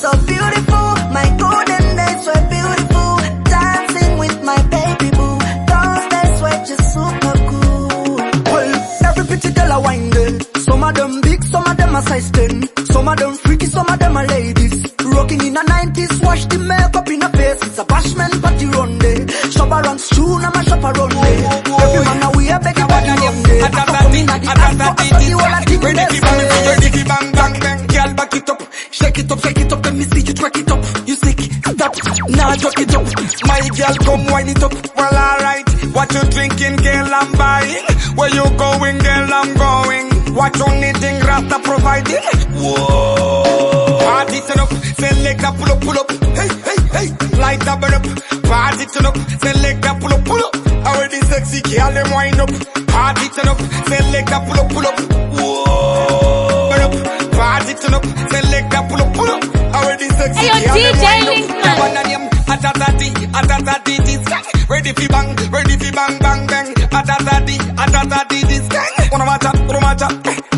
so beautiful. My golden days were beautiful, dancing with my baby boo. Those days were just super cool. Well, every pretty girl a wine girl. Some of them big, some of them a size 10. Some of them freaky, some of them are ladies. Rocking in a 90s, wash the makeup in a face. It's a bashment party run day. Shop around soon, I'm a shop around day. Every man a we a beg a body run day. I come in at the dance floor, I saw the whole of the Ready fi bang, ready fi bang, bang, bang. Girl, back it up, shake it up, shake it up. Let me see you twerk it up. You sick, stop, now jerk it up. My girl, come wind it up. Well, alright. What you drinking, girl? I'm buying. Where you going, girl? I'm going. What you needing, Rasta providing. Whoa. Party turn up, select pull up, pull up. Hey, hey, hey. Light up, burn up. Party turn up, select pull up, pull up. Already sexy, girl, them wine. pull up, pull up. Whoa, burn up. Party turn up. Selector pull up, pull up. Already sexy. Hey, yo, girl, them DJ wind up. Linkman. That one a name, Atatati, Atatati, this gang. Ready fi bang, ready fi bang, bang, bang. Atatati, Atatati, this gang. Wanna watch out, wanna watch out.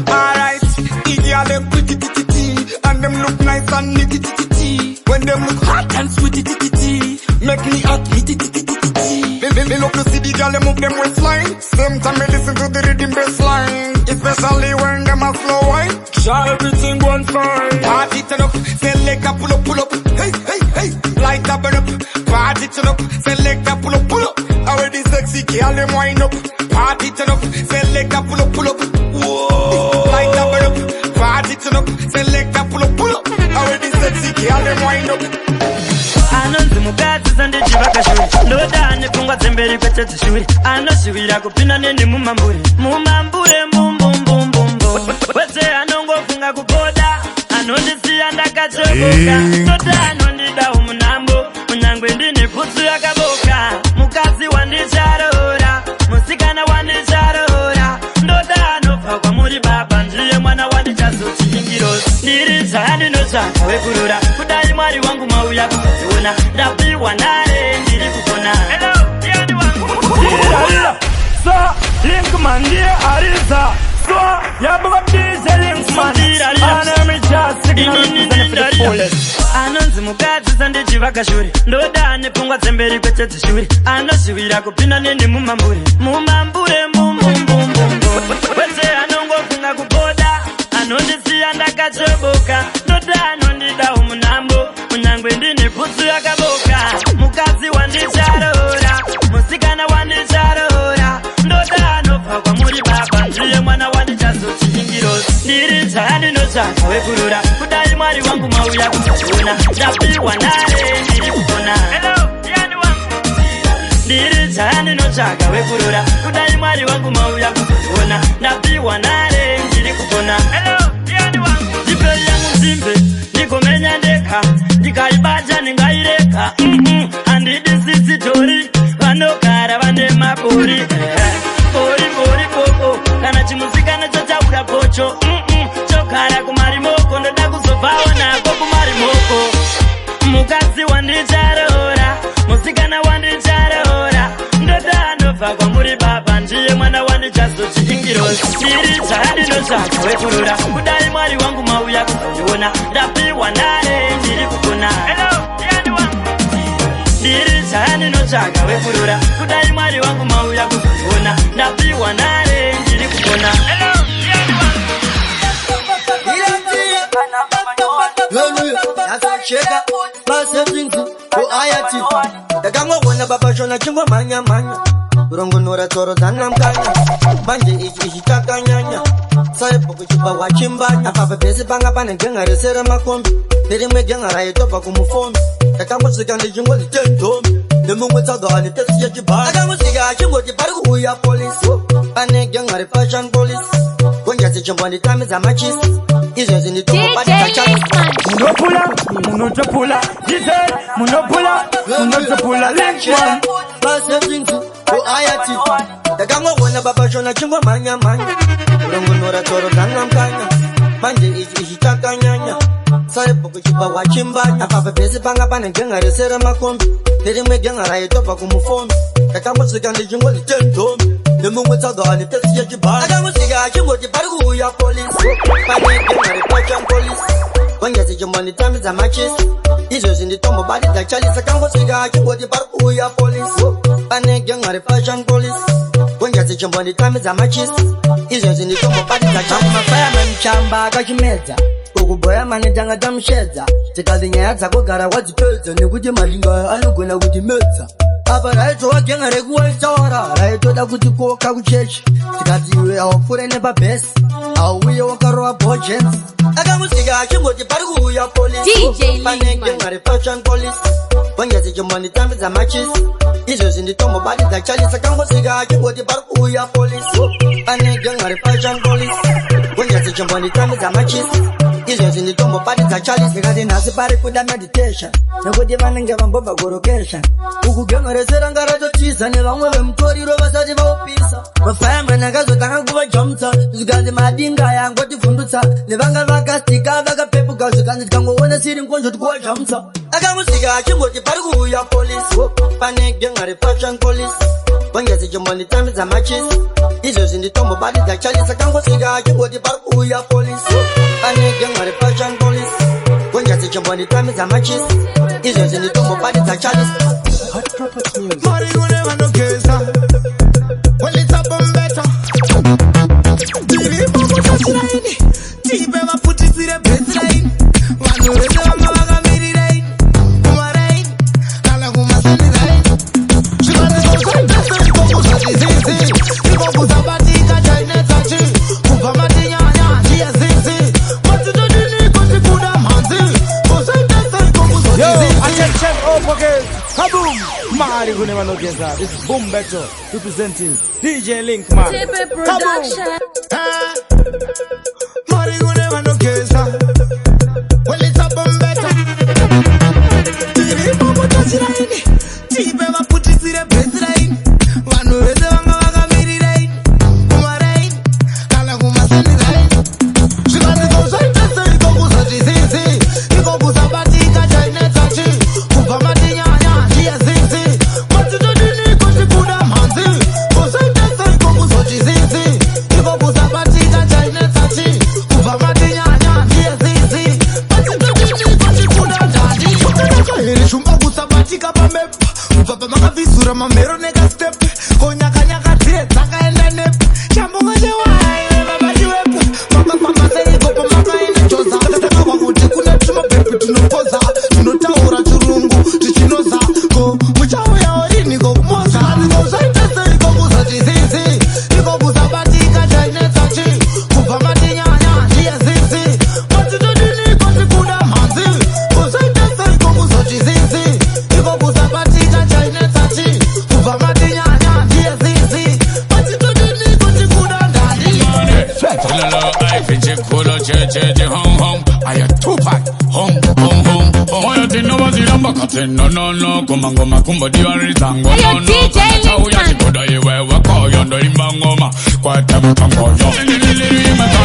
Alright, the girl them pretty, titty, titty, and them look nice and nitty, titty, titty. When them look hot and sweety, titty, titty, make me hot, nitty, titty, titty, titty. Me love to see the girl them move them waistline. Same time me listen to the rhythm bassline, especially when them a slow wine. Sure, everything going fine. Party turn up, select a pull up, pull up. Hey, hey, hey, light up burn up. Party turn up, select a pull up, pull up. Already sexy girl them wind up. Party turn up, select a pull up, pull up. Whoa, light up burn up. Party turn up, select a pull up, pull up. Already sexy girl them wind up. Anonzi mukadzi sandichivakashuri, ndoda nepfungwa dzemberi kwete dzeshure, anosvivira kupinda neni mumambure mumambure mbumbumbumbu wese anongofunga kupoda anondisiya ndakachokoka, ndoda anondidawo munhambo kunyangwe ndine putsu yakaboka. Mukadzi wandicharoora, musikana wandicharoora, ndoda anobva kwamuri baba, ndiye mwana wandichazochiingirozi. Ndiri zvandinotsvaka wekurura, kudai Mwari wangu mauya kuzodziona, ndapiwa nare ndiri kupona. So, Linkman, ndiye ariza. So, yabuka DJ Linkman. Ana just signal represent for the fullest. Anonzi mukadzi sandichivakashure, ndoda nepfungwa dzemberi kwete dzeshure, anosvivira kupinda neni mumambure mumambure mbumbumbumbu wese anongofunga kupoda anondisiya ndakachoboka, ndoda anondidawo munhambo kunyangwe ndine putsu yakaboka. Mukadzi wandicharoora, musikana wandicharoora, ndoda anobva kwamuri baba, ndiye mwana wandichazochiingirozi. Ndiri zvandinotsvaka wekurura, kudai Mwari wangu mauya kuzoona, ndapiwa nare ndiri kupona. Ndiri zvandinotsvaka wekurura, kudai Mwari wangu mauya kuzoona, ndapiwa nare ndiri kupona. Ndipei yangu nzimbe ndigomenya ndega, ndikaibata ndingaireka. Handidi sisitori vanogara vane mabori bori bori boko, kana chimusikana chotaura pocho chogara kumarimoko, ndoda kuzobvawo nako kumarimoko. Mukadzi wandicharoora, musikana wandicharoora, ndoda anobva kwamuri baba, ndiye mwana wandichazochiingirozi. Ndiri zvandinotsvaka wekurura, kudai Mwari wangu mauya kuzondiona, ndapiwa nare ndiri kupona. Ndiri zvandinotsvaka wekurura, kudai Mwari wangu mauya kuzondiona, ndapiwa nare ndiri kupona. Cheka masetinzi oayati ndakangogona baba shona chingomhanya-mhanya kurongonora tsoro dzanamukanya manje ichi ichi chakanyanya saibho kuchibva wachimbanya apa pese panga pane genga rese remakombi nerimwe genga raitobva kumufombi ndakangosvika ndichingonzi tendomi nemumwe tsaga ane tesi yechibhani akangosvika achingoti pari kuuya polisi pane genga refashion police gonjasi chimbonditambidza machisi izvezvi nditombobatidza chai. Munopula, munotopula, DJ, munopula, munotopula, Linkman. Masetinzi oayati ndakangogona baba shona chingomhanya-mhanya kurongonora tsoro dzanamukanya manje ichi ichi chakanyanya saibho kuchibva wachimbanya apa pese panga pane genga rese remakombi nerimwe genga raitobva kumufombi ndakangosvika ndichingonzi tendomi nemumwe tsaga ane tesi yechibhani akangosvika achingoti pari kuuya polisi pane genga refashion police gonjasi chimbonditambidza machisi izvezvi nditombobatidza chalisi akangosvika achingoti pari kuuya polisi pane genga refashion police gonjasi chimbonditambidza machisi izvezvi nditombobatidza chalisi. Mafaya muchamba akachimedza ukubhoya mane tanga tamushedza tikati nyaya dzakogara wadzipedza nekuti malinga anogona kutimedza apa raitova genga rekuwaitaura raitoda kuti koka kuchechi tikati iwe awapfuure nepabhesi auye wakarova bhojensi akamusika achingoti pari kuuya polisi pane genga refashion police gonjasi chimbonditambidza machisi izvezvi nditombobatidza chalisi akangosvika achingoti pari kuuya polisi pane genga refashion police gonjasi chimbonditambidza machisi Izvozvi nditombobatidza chalice. Ndikati nhasi pari kuda meditation, nekuti vanenge vambobva kurokesha. Uku gemo rese ranga ratotiza nevamwe vemutoriro vasati vaupisa. Mafireman akazotanga kuvajomtsa, zvikanzi madinga aya angotivhundutsa. Nevanga vakastika vakapepuka, zvikanzi tikangoona siri nkonzo tikuwajomtsa. Akangosvika achingoti pari kuuya polisi, pane genga refashion police. Bongezi chimbonditambidza machisi, izvozvi nditombobatidza chalice. Akangosvika achingoti pari kuuya polisi, pane genga refashion police. Bongezi chimbonditambidza machisi, izvozvi nditombobatidza chalice. Mari kune vanogeza. Well, it's a bombeta. Tiri pakutasiraini, tipe vaputisire baseline. Vanhu vese vanga vakamiriraini kumaraini kana kumasendiraini. Zvikanzi zvaita seiko kuzoti zizi, iko kusabatika chainetsa chi kubva matinyanya chiye zizi. Matitodini kuti kuda mhanzi, kusaita seiko kuzoti Yo, zizi. attention all pockets. Kaboom! Mari kune vanogeza. This is Boom Beto representing DJ Linkman. Tipe Production. Mari kune vanogeza. Well, it's a bombeta. Tiri pakutasiraini, tipe vaputisire baseline. Vanhu vese vanga vakamiriraini kumaraini kana kumasendiraini. Zvikanzi zvaita seiko kuzoti zizi, iko kusabatika chainetsa chi kubva matinyanya chiye zizi. Matitodini kuti kuda mhanzi, kusaita seiko kuzoti zizi, iko kusabatika chainetsa chi kubva matinyanya chiye zizi. Matitodini kuti kuda ndandi. Here shumba kusabatika pamepa, kubva pamakavhizura mamhero nekastep, konyakanyaka dzire dzakaenda nepi. Chambuka chewai vabachiwepa, makafamba seiko pamakaenda joza. Takahwa kuti kune tumabhebhi tunopoza, tunotaura chirungu tichinoza. Ko muchauyawo riniko kumoza? Ko zvaita seiko kuzoti zizi, iko kusabatika chainetsa chi kubva matinyanya chiye zizi. Matitodini kuti kuda mhanzi, kusaita seiko kuzoti zizi, iko kusabatika chainetsa chi kubva matinyanya chiye zizi. Matitodini kuti kuda ndandi. Lolo, I chikolo che che che home home. Aya Tupac home home home. Oya tinovaziramba kati no no no. Kumangoma kumbodiwaridza ngono Ayo, no. DJ Chauya Linkman. chikoda iwe wakoyo ndoimba ngoma kwete mutongoyo.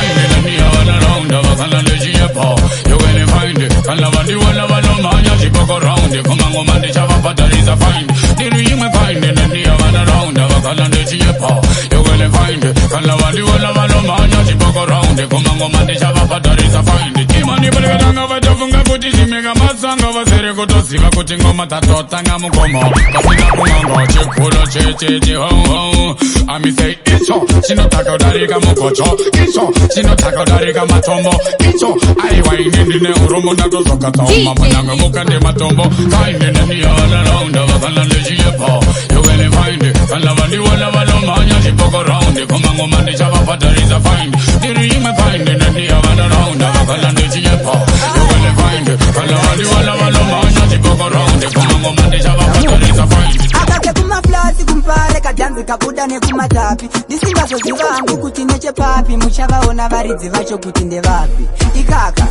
Kutoziva kuti ngoma tatotanga mukomo pasina kungongo chikulo checheche ho amise icho chinotaka kudarika mukocho icho chinotaka kudarika matombo icho aiwa ini ndine urombo ndatozoka-tsaoma munyange mukande matombo kaineneniyalalonda vakala ndechiyepo yukenifinde kana vandiona vanomhanya chipoko raundi kumangoma ndichavabhadharisa fine ndiri imwe fine neniyavanaraunda vakala ndechiyepo yukenifinde kana vandiona vanomhanya chipoko raundi kumangoma ndichavabhadharisa fine. Akabve kumaflasi kumbare, kadhanzi kabuda nekumatapi. Ndisingazoziva hangu kuti nechepapi, muchavaona varidzi vacho kuti ndevapi. Ikaka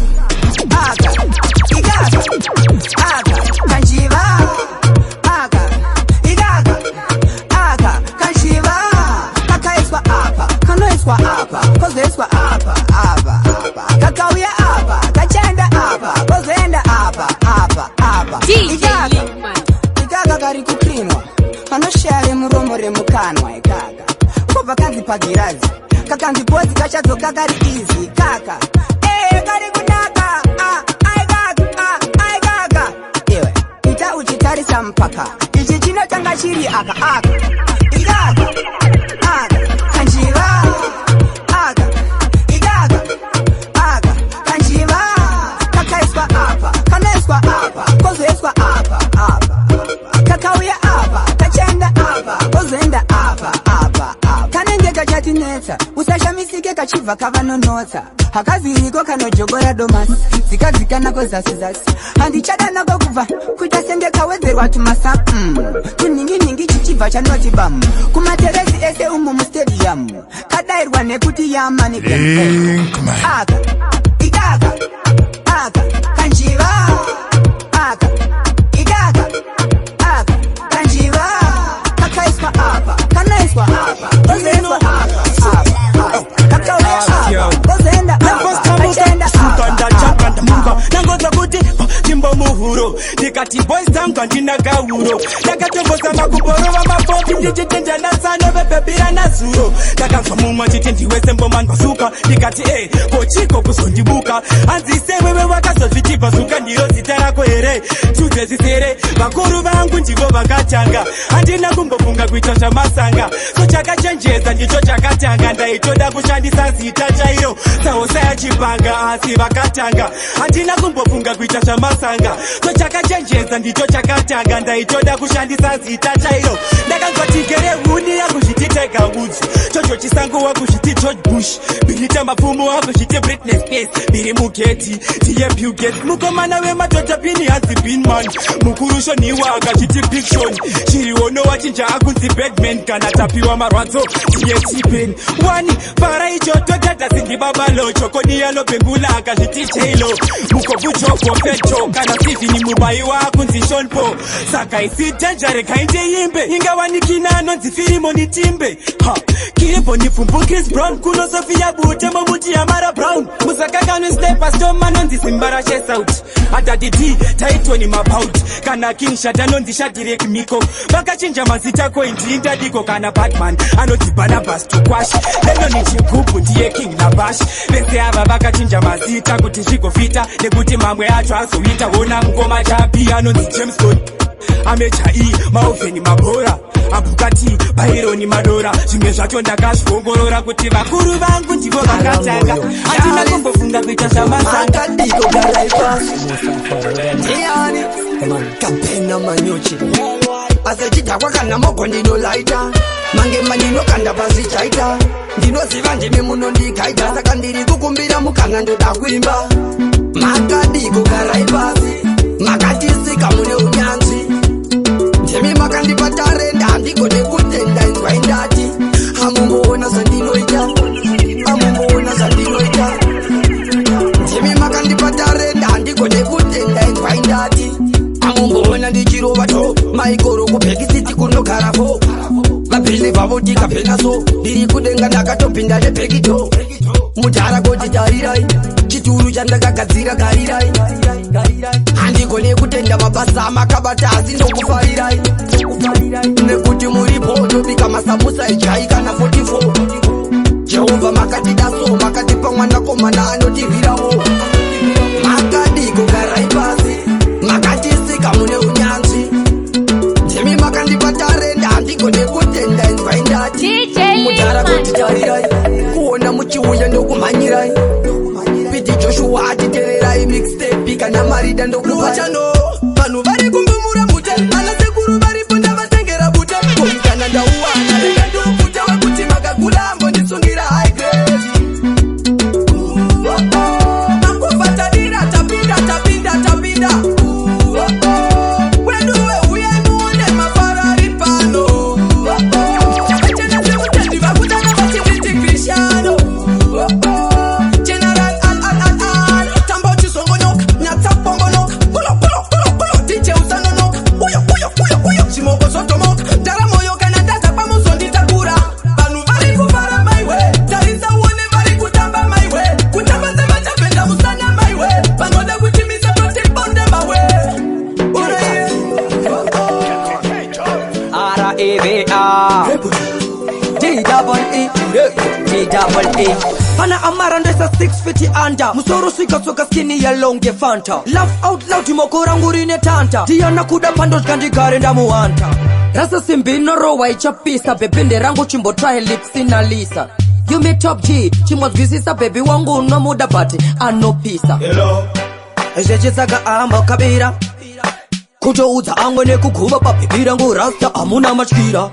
aka ikaka aka kanjiva aka ikaka aka kanjiva kakaiswa apa, kanoiswa apa, kozoiswa apa apa apa, kakauya apa, kachaenda apa, kozoenda apa apa apa. DJ Ikaka Linkman. Ikaka kari kukrinwa, kanoshaya remuromo remukanwa. Ikaka kobva kanzi pagirazi, kakanzi pozi, kachadzoka kari izi kaka. Ee, kari kunaka. Ah, aikaka. Ah, aikaka. Iwe ita uchitarisa mupaka, ichi chinotanga chiri aka aka ikaka aka kanjiva aka ikaka aka kanjiva kakaiswa apa, kanoiswa apa, kozoiswa apa apa, kakauya apa, kachaenda apa, kozoenda apa apa apa. Kanenge kachatinetsa, usashamisike kachibva kavanonotsa. Hakaziriko kanojogora domasi, dzikadzika nako zasi zasi. Handichada nako kubva kuita senge kawedzerwa tumasa, tuninginingi, chichibva chanoti bam kumateresi ese umu mustadium, kadairwa nekuti yamani. Linkman. Aka ikaka. Aka kanjiva. Aka ikaka. Aka kanjiva. Kakaiswa apa, kanaiswa apa, kozoiswa apa, apa, apa. Kakauya apa, kozoenda apa, kachaenda apa. Ndachakanda nangoza kuti chimbo muhuro, ndikati boys tangu handina gauro. Ndakatombozama kumborova mapopi ndichichinja nasano vebhebhira nazuro. Ndakanzwa mumwe achiti ndiwe sembomani basuka, ndikati e kochiko kuzondibuka. Hanzi sewewe wakazozviti basuka, ndiro zita rako here? Tudze zvisere, vakuru vangu ndivo vakatanga. Handina kumbofunga kuita zvamasanga, so chakachenjeza ndicho chakatanga. Ndaitoda kushandisa zita chairo sahosa yachipanga, asi vakatanga. Handina kumbofunga kuita zvamasanga, so chakachenjeza ndicho chakatanga. Ndaitoda kushandisa zita chairo. Ndakanzwa tigere huni yakuzviti Tiger Woods, Chocho Chisango wakuzviti George Bush, Birita Mapfumo wakuzviti Britney Spears, Biri Mugeti ndiye Bill Gates, mukomana wemadhodha Bini hanzi Binman, mukuru Shoniwa akachiti Big Shon, Chiriono wachinja akunzi Badman, kana Tapiwa Marwadzo ndiye Tipen wani fara ichoto dadasindibabalo Chokodiyalo Bengula akazviti Jailo Mukobuchoko Fecho, kana Stephen Mubaiwa akunzi Shonpo. Saka isi dhenjare kaindeimbe ingawanikina anonzi Firimoni Timbe, ha Kiriboni Pfumbu Chris Brown, kuno Sofia Bute momuti Yamara Brown, musakakanwi Stepa Storm anonzi Simba Rashe South, Adadi D Taitoni Mabout, kana King Shat anonzi Shadirek Miko. Vakachinja mazita koindindadiko, kana Batman anonzi Barnabas Tukwash, Lenoni Chigubu ndiye King Labash. Vese ava vakachinja mazita kuti zvigofita, nekuti mamwe acho azoita. Ona mukoma Chapi anonzi James Bond, Amecha E Maovheni Mabhora, Abhukati Bhaironi Madora. Zvimwe zvacho ndakazviongorora kuti vakuru vangu ndivo vakatanga. Handina kumbofunga kuita zvamasanga. Makadiko garai pasi. Ndiani kapena manyuchi asechidhakwa kana mogo ndinolaita mange mandinokanda pasi chaita. Ndinoziva ndimi munondigaita, saka ndiri kukumbira mukana, ndoda kuimba. Makadiko garai pasi. Makatisika mune unyanzvi, ndimi makandipa tarenda, handigone kutenda. Inzwai ndati hamumboona zvandinoita, hamumboona zvandinoita. Ndimi makandipa tarenda, handigone kutenda. Inzwai ndati hamumboona ndichirova to maikoro kubackseat kunogara fo vabhilivha voti kapena, so ndiri kudenga ndakatopinda neback door. Mudhara koti tarirai chituru chandakagadzira, garirai. Handigone kutenda mabasa amakabata, asi ndokufarirai nekuti muripo. Tobika masamusa ijai kana 44. Jehovha makatida, so makatipa mwanakomana anotirwirawo. Makadiko garai pasi. Makatisika mune unyanzvi, ndimi makandipa tarenda, handigone kutenda. Inzwai ndati mudhara kuti tarirai kuona muchiuya ndokumhanyirai. Piti Joshua atitererai mixtape kana marida ndokuchano. Vanhu vari kumbumura mute, ana sekuru varipo ndavatengera bute. Kana ndauwana rega ndopute wekuti makagula ambondisungira high grade. Makuvatadira tapinda, tapinda, tapinda. Weduwe uyai muone mafaro ari pano. Vachena semutendi vakudana vachinditi Krishano. General al al al al tamba uchizongonoka, nyatsapombonoka, pulo pulo pulo pulo, DJ usanonoka, uyo uyo uyo uyo, chimoko zotomoka, ndaramoyo kana ndaza pamuzonditakura. Vanhu vari kufara maiwe, tarisa uone vari kutamba maiwe, kutamba sevachapenda musana maiwe, vanoda kutimisa toti bonde mawe. R A V A D double E D double E. Pana amara ndesa 6 feet under, musoro svika tsoka, skin yellow nge Fanta. Laugh out loud, moko rangu rine tanta. Ndiyana kuda pandodya ndigare ndamuwanta. Rasa simbi inorohwa ichapisa, bhebhende rangu chimbotry lipsina lisa. You me top G, chimwazwisisa baby wangu unomuda but anopisa. Zvechitsaka amba kabira kutoudza angwe nekuguva pabhebhi rangu rasta hamuna matyira.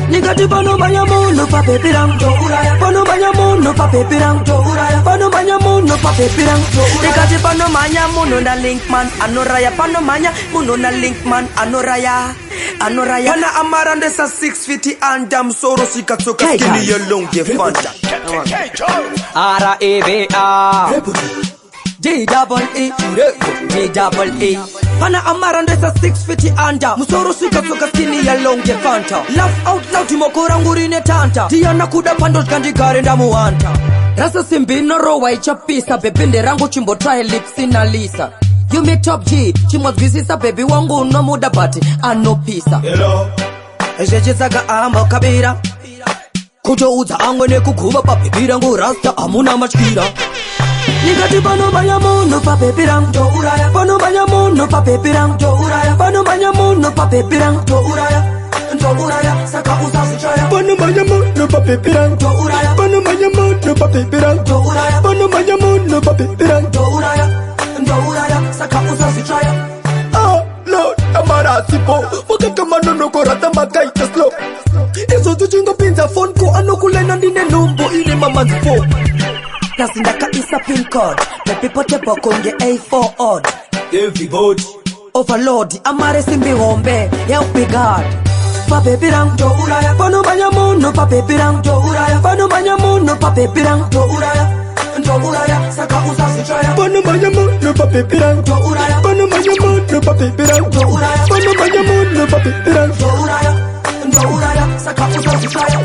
Ndingati panomanya munhu pabhebhi rangu touraya, panomanya munhu pabhebhi rangu touraya, panomanya munhu pabhebhi rangu. Ndikati panomanya munhu naLinkman anoraya, panomanya munhu naLinkman anoraya, anoraya. Pana amara ndesa 6 feet under, musoro svika tsoka, Hey, skin guys. yellow nge Fanta. R A V A D D double E, D double E. Pana amara ndoisa 6 feet under. Musoro svika tsoka skinny yellow nge Fanta. Laugh out loud moko rangu rine tanta. Ndiana kuda pandodya ndigare ndamuhanta. Rasa simbi inorohwa ichapisa bhebhinde rangu chimbotry lips inalisa. You me top G, chimwadzwisisa baby wangu unomuda but anopisa. Hello. Zvechitsaka amba kabira. Kutoudza angwe nekuguva pabhebhi rangu rasta hamuna matyira. Ndikati panomanya munhu pabhebhi rangu touraya. Panomanya munhu pabhebhi rangu touraya. Panomanya munhu pabhebhi rangu touraya. Touraya saka usazvichaya. Panomanya munhu pabhebhi rangu touraya. Panomanya munhu pabhebhi rangu touraya. Panomanya munhu pabhebhi rangu touraya. Touraya saka usazvichaya. Ah, Lord, amarasipo vakakamanonokorata makaita slow. Izvozvo chingopinza phone ko anokulena ndine nhumbu ine mamanzi 4. Kasi ndakaisa pin code. Baby potable kunge A4 odd. Everybody. Overload amare simbi hombe help me God. Pabhebhi rangu touraya. Panomanya munhu pabhebhi rangu touraya. Panomanya munhu pabhebhi rangu touraya. Touraya saka usazvichaya. Panomanya munhu pabhebhi rangu touraya. Panomanya munhu pabhebhi rangu touraya. Panomanya munhu pabhebhi rangu touraya. Touraya saka usazvichaya.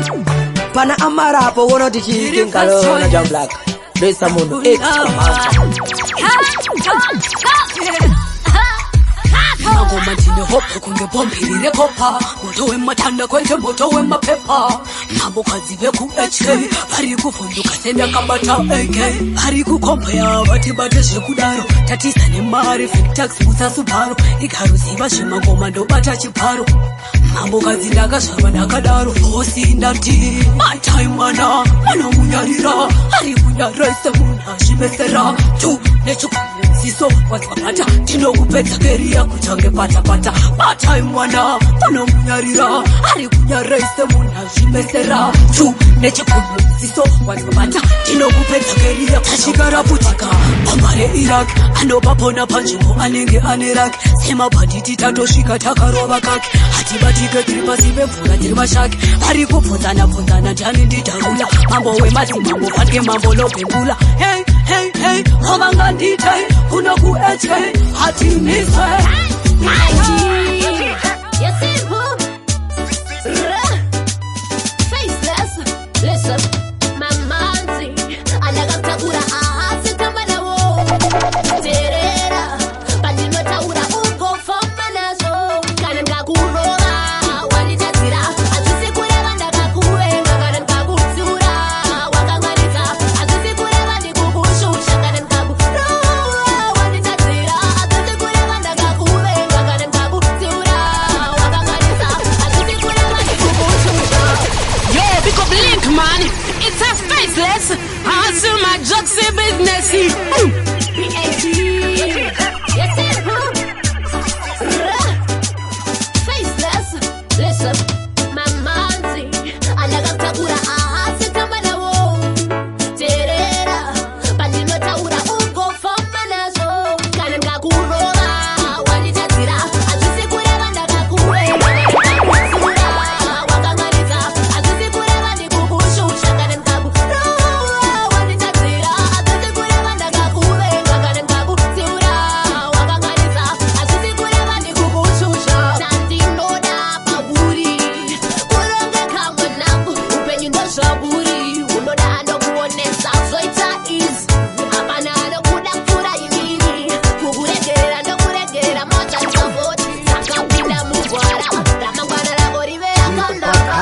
Pana amara apo wonoti chikingalona John Black. Ndoisa munhu X pamhata. Ngoma ndine hope kunge bhombiri rekopa moto wematanda kwete moto wemapepa mambokadzi veku-HK vari kuvhunduka sendakabata AK vari kukombeya vatibate zvekudaro tatisa nemari Victax musasubharo ikaruziva zvemangoma ndobata chiparo mambokadzi ndakazvarwa ndakadaro hosi ndati matai mwana anomunyarira ari kunyaraise munhu azvimesera tu nechikuziso wadzwabata ndinokupedza keriya kutange patapata batai mwana anomunyarira ari kunyaraise munhu azvimesera tu nechikuziso wadzwabata ndinokupedza keriya tachikaraputika bhamba reIraq anopapona panzvimbo anenge ane raki semabhanditi tatosvika takarova kaki hatibatike tiri pasi pemvura tiri mashaki vari kubvunzana bvunzana ndani ndidharula mambo wemadzimambo fanike mambo lobhembula hey hey hey hovanganditei kuno ku-HK hatimiswe. Yes, it will. Faceless. Listen, my manzi andakatakura ahasi tamba nawo. Terera, pandinotaura ugofamba nazvo. Kana ndikakurova, wanditadzira. Hazvisi kureva ndakakuvenga. Kana ndikakutsiura, wakanganisa. Hazvisi kureva ndikukushusha. Kana ndikakurova, wanditadzira. Hazvisi kureva ndakakuvenga. Kana ndikakutsiura, wakanganisa. Hazvisi kureva ndikukushusha. Yo, pick up link, man. It's a faceless. Hustle my drugs business. B.A.G. Yes, it will. Faceless. Listen, my manzi andakatakura ahasi tamba nawo. Terera, pandinotaura ugofamba nazvo. Kana ndikakurova, wanditadzira. Hazvisi kureva ndakakuvenga. Kana ndikakutsiura, wakanganisa. Hazvisi kureva ndikukushusha. Kana ndikakurova, wanditadzira. Hazvisi kureva ndakakuvenga. Kana ndikakutsiura, wakanganisa. Hazvisi kureva ndikukushusha. Chandinoda pauri kurongeka mwanangu, upenyu ndozvaburi. Unoda anokuonesa zvoita easy. Hapana anokuda kupfuura inini. Kukuregerera ndokuregerera machandisavoti. Sakapinda mugwara ramangwana rako rive rakanaka.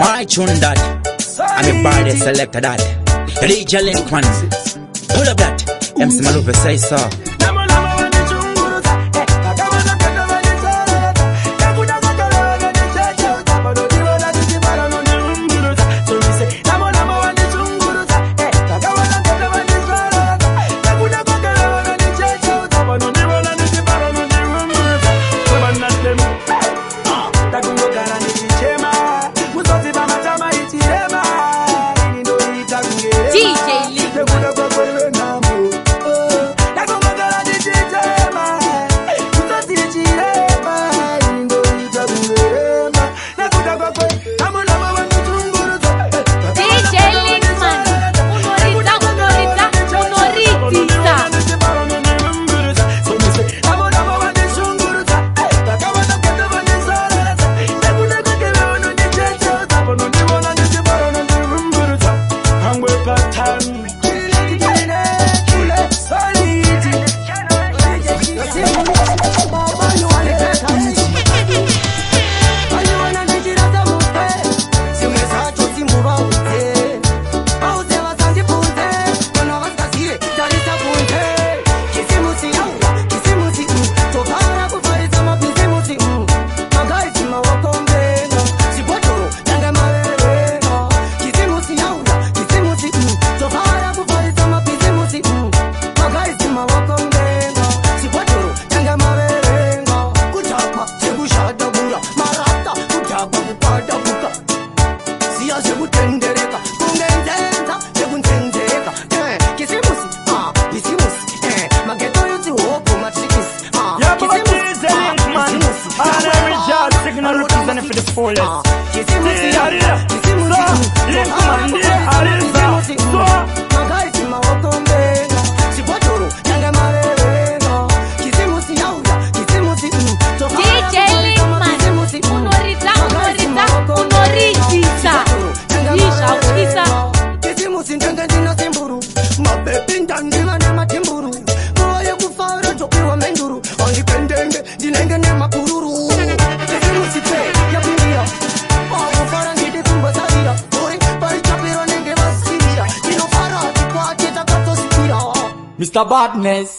My tune that. I'm a body selector that. DJ Linkman. Pull up that. MC Malupe say so. Takungogara ndichichema musodzi pamatama ichirema. for the fullest. So, link man, dear Ariza. So, Magaisi maokombenga chibhotoro change maverenga kisimusi yauya kisimusi DJ Linkman, unoridza, unoridza, unoridzisa. Izvakutyisa. Kisimusi ndenge ndina simburu mabebi ndandiva nematimburu nguva yekufara topiwa menduru andipendenge ndinenge nemapururu kisimusi pe yapindira akufara ndidi kumbosarira uri parichapiro nenge vasirira tinofara tikwati takatosipira Mr. Badness.